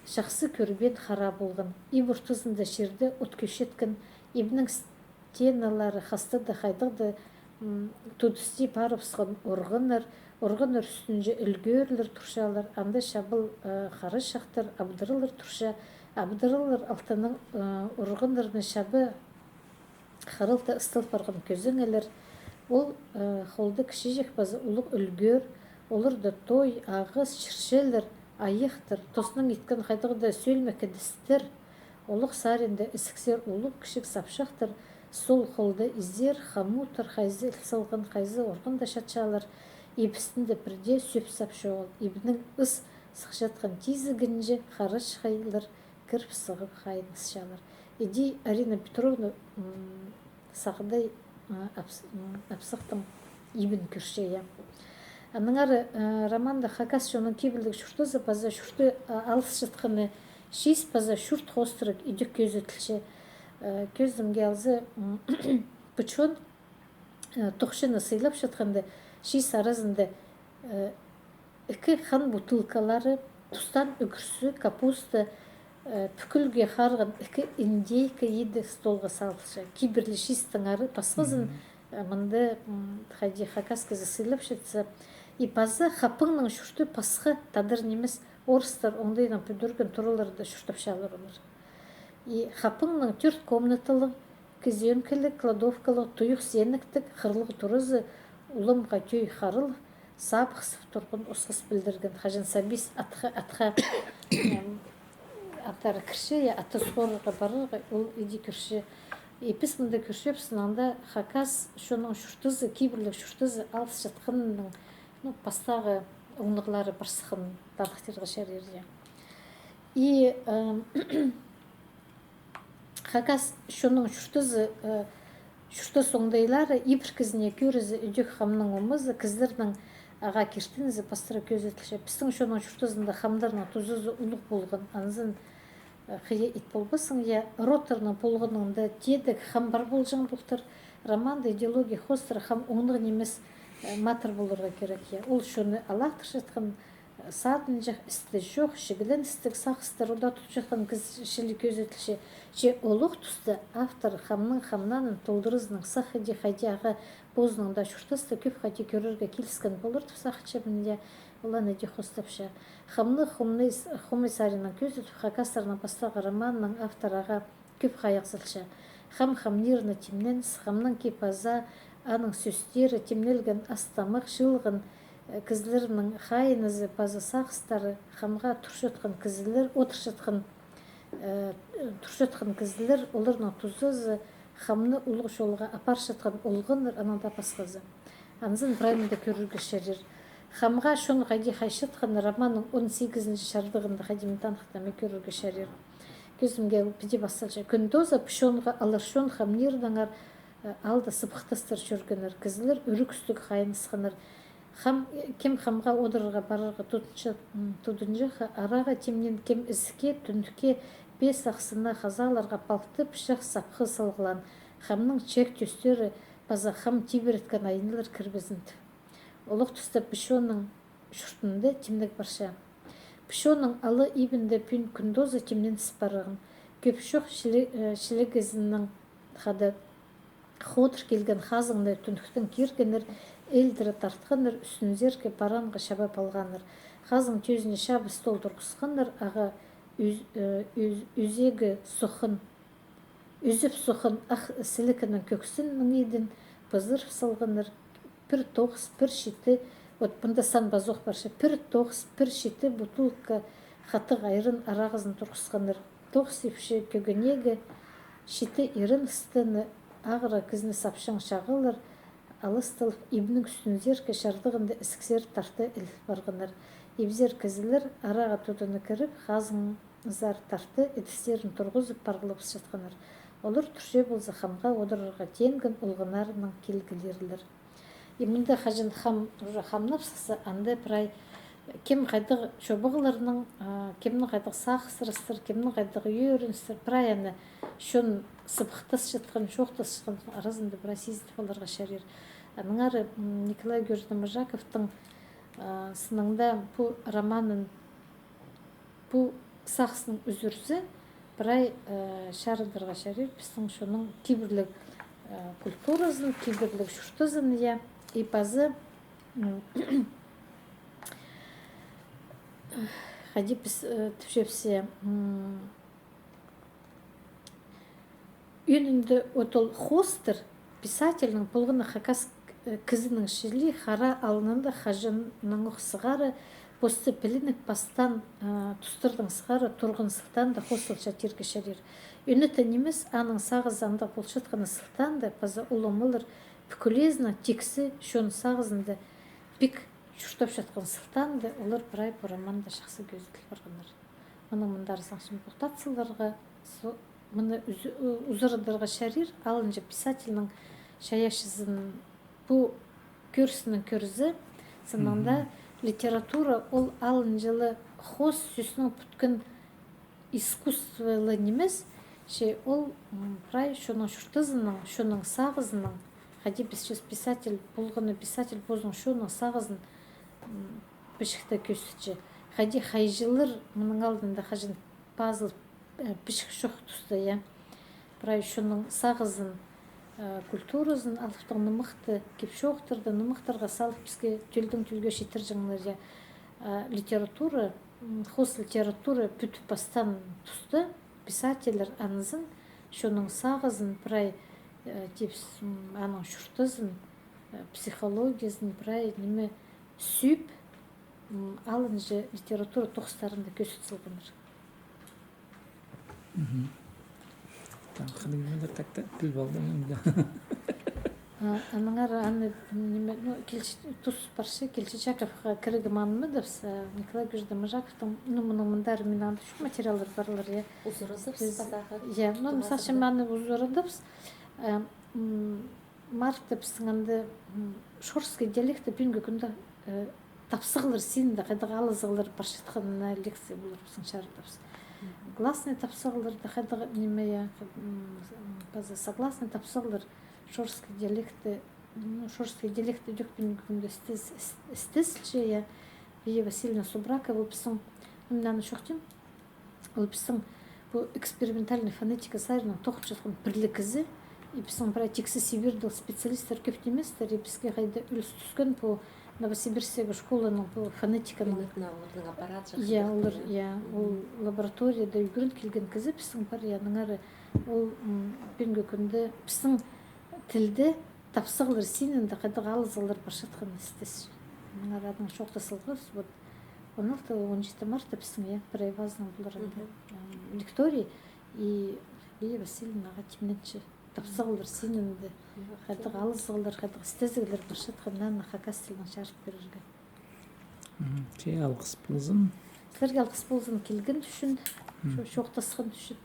Чахсы кӧрбеен хара полған. Иб ортызында чирде от кӧчеткен, ибнің стеналары хастада хайдағ-да, м, тудысти парыбысхан орғаннар, орғаннар ӱстӱнҷе ӱлгӧрлер турчалар, анда чабал, э, харачахтар, абдыралар турча, абдыралар алтынаң, э, орғаннарны чаба харалта ыстал парған кӧзеңелер. Ол, э, холда кічіҷек паза улуғ ӱлгӧр, оларда той, ағас, чырчалар, айахтар, тоснаң иткен хайдағ-да сӧлме кідістер, олох саринда ізіксер улуғ-кічіг сапчахтар, сол холда изер, хамуттар, хайзы іл салған, хайзы орғанда чатчалар, ибістінде пірдее сӧп-сап чоғыл, ибнің ыс сыхчатхан тизігінҷе харачахайлар кіріп-сығып хайынысчалар. Іди Арина Петровна, м, сағдай, а, апс-, м, апсахтың ибін кӧрче, я. Аннаңар, э, романда хакас чонның кибірліг чуртазы паза чурты, а, алысчатханы чиис паза чурт хоостыра ідӧк кӧзіділче. Э, кӧзідімге алза, м, пу чон, э, тохчаны сыйлапчатханда, чиис аразында, э, ікі хан бутылкалары, тустаан ӱгӱрсі, капуста, э, пӱкӱлге харған ікі индейка иді столға салылча. Кибірліг чиистеңер пасхазын, э, мында, м, хайди хакас кізі сыйлапчатса. И паза хапаңның чурты пасха, тадар нимес, орыстар оңдайнаң пӱдірген тураларда чуртапчалар олар. И хапаңның тӧрт комнаталығ, кізӧңкеліг, кладовкалығ, туйығ сенектіг, хырлығ туразы уламға тӧӧй харыл, сабыхсып турған осхас пілдірген, хаҷан сабис атха, атха, м, аттары кірче, я, атты суғарарға парарға, ол іди кӧрче. И піс мында кӧрчебіс, анда хакас чонның чуртазы, кибірліг чуртазы алысчатханның, ну, пастағы оңнығлары пар сыхханын таныхтирға чарир, я. И, эм, Хакас чонның чуртазы, э, чуртас оңдайлары ибіркізіне кӧрізі, ідӧк хамның омазы, кізілернің ағаа киртінізі пастыра кӧзіділче. Пістің чонның чуртазында хамнарның тузазы улуғ полған, анзын, э, хыйа ит полбассың, я, родтарның полғанында тидіг хам пар полҷаң полтыр. Романда идеология хоостыра хам оңнығ нимес, э, матыр поларға кирек, я. Ол чонны алахтырчатхан, садынҷах, істі чох, чігленістіг сағыстар ода тутчатхан кізі чіли кӧзіділче. Че олох туста автор хамның хамнанын толдыразынаң сах іди, хайди ағаа позының даа чуртаста кӧп хайди кӧрерге киліскен полар тіп сағынчам, я, ол аны іди хоостапча. Хамны хомай-, хомай саринаң кӧзідіп, хакастарның пастағы романының автор ағаа кӧп хайығзалча. Хам хамнирына тимненіс, хамның кип-азаа, аның сӧстері, тимнелген ас-тамах, чыылған, э, кізілернің хайынызы паза сағыстары, хамға турчатхан кізілер, одырчатхан, э, турчатхан кізілер, оларның тузазы, хамны улуғ чолға апарчатхан олғаннар, анаң даа пасхазы. Анзын прай мында кӧрерге чарир. Хамға чон хайди хайчатханы романның он сигізінҷі чардығында хайди мин таныхтам, кӧрерге чарир. Кӧзімге ол піди пасталча. Кӱн тооза пу чонға алар чон хамнирнаңар, э, алда сыбыхтастар чӧргеннер. Кізілер ӱрӱкӱстіг хайынысханнар. Хам, э, кем хамға одырарға парарға тудынча-, м, тудынҷахха, араға тимнеен кем ізікке, тӱнікке, пес ах сыннаах хазааларға палтып, чах сапхы салғылаан. Хамның чек тӧстері паза хам тибіреткен айналар кірбезін тіп. Олох туста пу чонның чуртында тимнег парча. Пу чонның ала ибінде пӱӱн кӱн тооза тимненіс парған. Кӧп чох чіле-, э, чілегезінең хада ходыр килген хазыңны тӱніктең киргеннер, ӧлдіре тартханнар, ӱстӱнзерге паранға чабап алғаннар. Хазың тӧзіне чабыс стол турғысханнар, ағаа ӱз-, э, ӱз-, ӱзегі соххан Ӱзіп соххан ах сілікінің кӧксіннің идін пызырып салғаннар. Пір тоғыс, пір читі, вот мында сан пазох парча, пір тоғыс, пір читі бутылка хатығ айран арағазын турғысханнар. Тоғыс ипчі кӧгенегі, читі ирен ыстыны, ағыра кізіні сапчаң чағалар, алысталып, ибнің ӱстӱнзерге чардығында ісіксер тарты іліл парғаннар. Ибзер кізілер араға туданы кіріп, хазыңзар тарты ідістерін турғызып, парғылыбысчатханнар. Олар турча полза, хамға одырарға теенген олғаннарынаң килгілерлер. И мында хаҷан хам, уже хамнап сыхса, анда прай кем хайдағ чобағларның, а, кемнің хайдағ сағыстары, кемнің хайдағ ӧріністер, прай аны чон сыбыхтасчатхан, чоохтасчатхан аразында прай сизініп аларға чарир. Аннаңар, м, Николай Георгиевич Доможаковтың, а, сынында пу романын, пу сағысның ӱзӱрізі прай, э, чарыдарға чарир пістің чонның кибірліг, э, культуразын, кибірліг чуртазын, я, и пазы, м, хайди піс, э, тіпчебіс, м, ӧӧнінде от ол хоостыр писательнің полғаны хакас, э, кізінің чіли хара алнында хаҷаннаң ох сығара, посты пілініп пастаан, э, тустардаң сығара турған сылтаанда хоосталча тирге чарир. Ӧнетін нимес, аның сағызы андағ полчатханы сылтаанда, паза ол омалар пӱкӱлезінің тиксі чон сағызында пик чуртапчатхан сылтаанда, олар прай пу романда чахсы кӧзіділ парғаннар. Мының мындар саңсым похтатсаларға, со-, мыны узарадарға чарир, алынҷа писательнің чайаачызын пу кӧрізінең кӧрзе, сынында литература ол алынҷа ла хоос сӧснең пӱткен искусство ла нимес, че ол, м, прай чонның чуртазының, чонның сағызының, хайди піс чіс писатель полғаны, писатель позының чонның сағызын, м, пічікте кӧзітче. Хайди хайҷылар мының алнында хаҷан пазыл, э, пічік чох туста, я. Прай чонның сағызын, э, культуразын, алыптығ нымахты, кип-чоохтарды нымахтарға салып, піске тӧлдең тӧлге читірҷеңнер, я. А литература, м, хоос литература пӱдіп пастаан туста писательлер анзын чонның сағызын прай, э, типс, м, аның чуртазын, э, психологиязын прай ниме сӱӱп, м, алынҷа литература тоғыстарында кӧзіт салғаннар. Мгм. Там хынығ нимелер так та піліп алдым, да. А, аннаңар аны, ниме, ну, Кильчи-, тус парча, Кильчичаковха кірерге манынаң тіпче, а, Николай Гюждомажаковтың, ну, мының мындар, мин анда чох материаллар парлар, я. Узарадыбыс пазағы. Я, ну, мисал ӱчӱн, аны узарадыбыс. А, м, мартта пістің анда, м, шорский диалекті пӱӱнгі кӱнде, э, тапсағлар синінде хайдағ алызығлар парчатханына лекция полар пістің чарыдыбыс. Гласный тапсағларда хайдағ, ниме, я, м, паза согласный тапсағлар шорский диалекті, ну, шорский диалекті ідӧк пӱӱнгі кӱнде істес-, іс-, істезілче, я. Вия Васильевна Субракова пістің, ну, мин аны чоохтим, ол пістің пу экспериментальный фонетика саринаң тоғынчатхан пір ле кізі, и пістің прай тиксі Сибирьде ол специалисттер кӧп ниместер, и піске хайда ӱлес тӱскен пу Новосибирская школаның пу фонетиканың. Олардың аппарат. Я, олар, я, ол лабораторияда ӱгрен килген кізі пістің пар, я, аннаңар ол, м, пӱӱнгі кӱнде пістің тілде тапсағлар синінде хайдағ алызығлар парчатханын істес. Аннаңар аның чоохтазығлар, вот, он алты, он читі мартта пістің, я, пір ай пазынаң полар анда, м, лекторий, и Вия Васильевна ағаа тимненче тапсағлар синінде хайдағ алызығлар, хайдағ істезіглер парчатханын хакас тілінең чарыт пирерге. Мгм. Че, алғыс ползын. Сірерге алғыс ползын килген ӱчӱн, чо-, чоохтасхан ӱчӱн.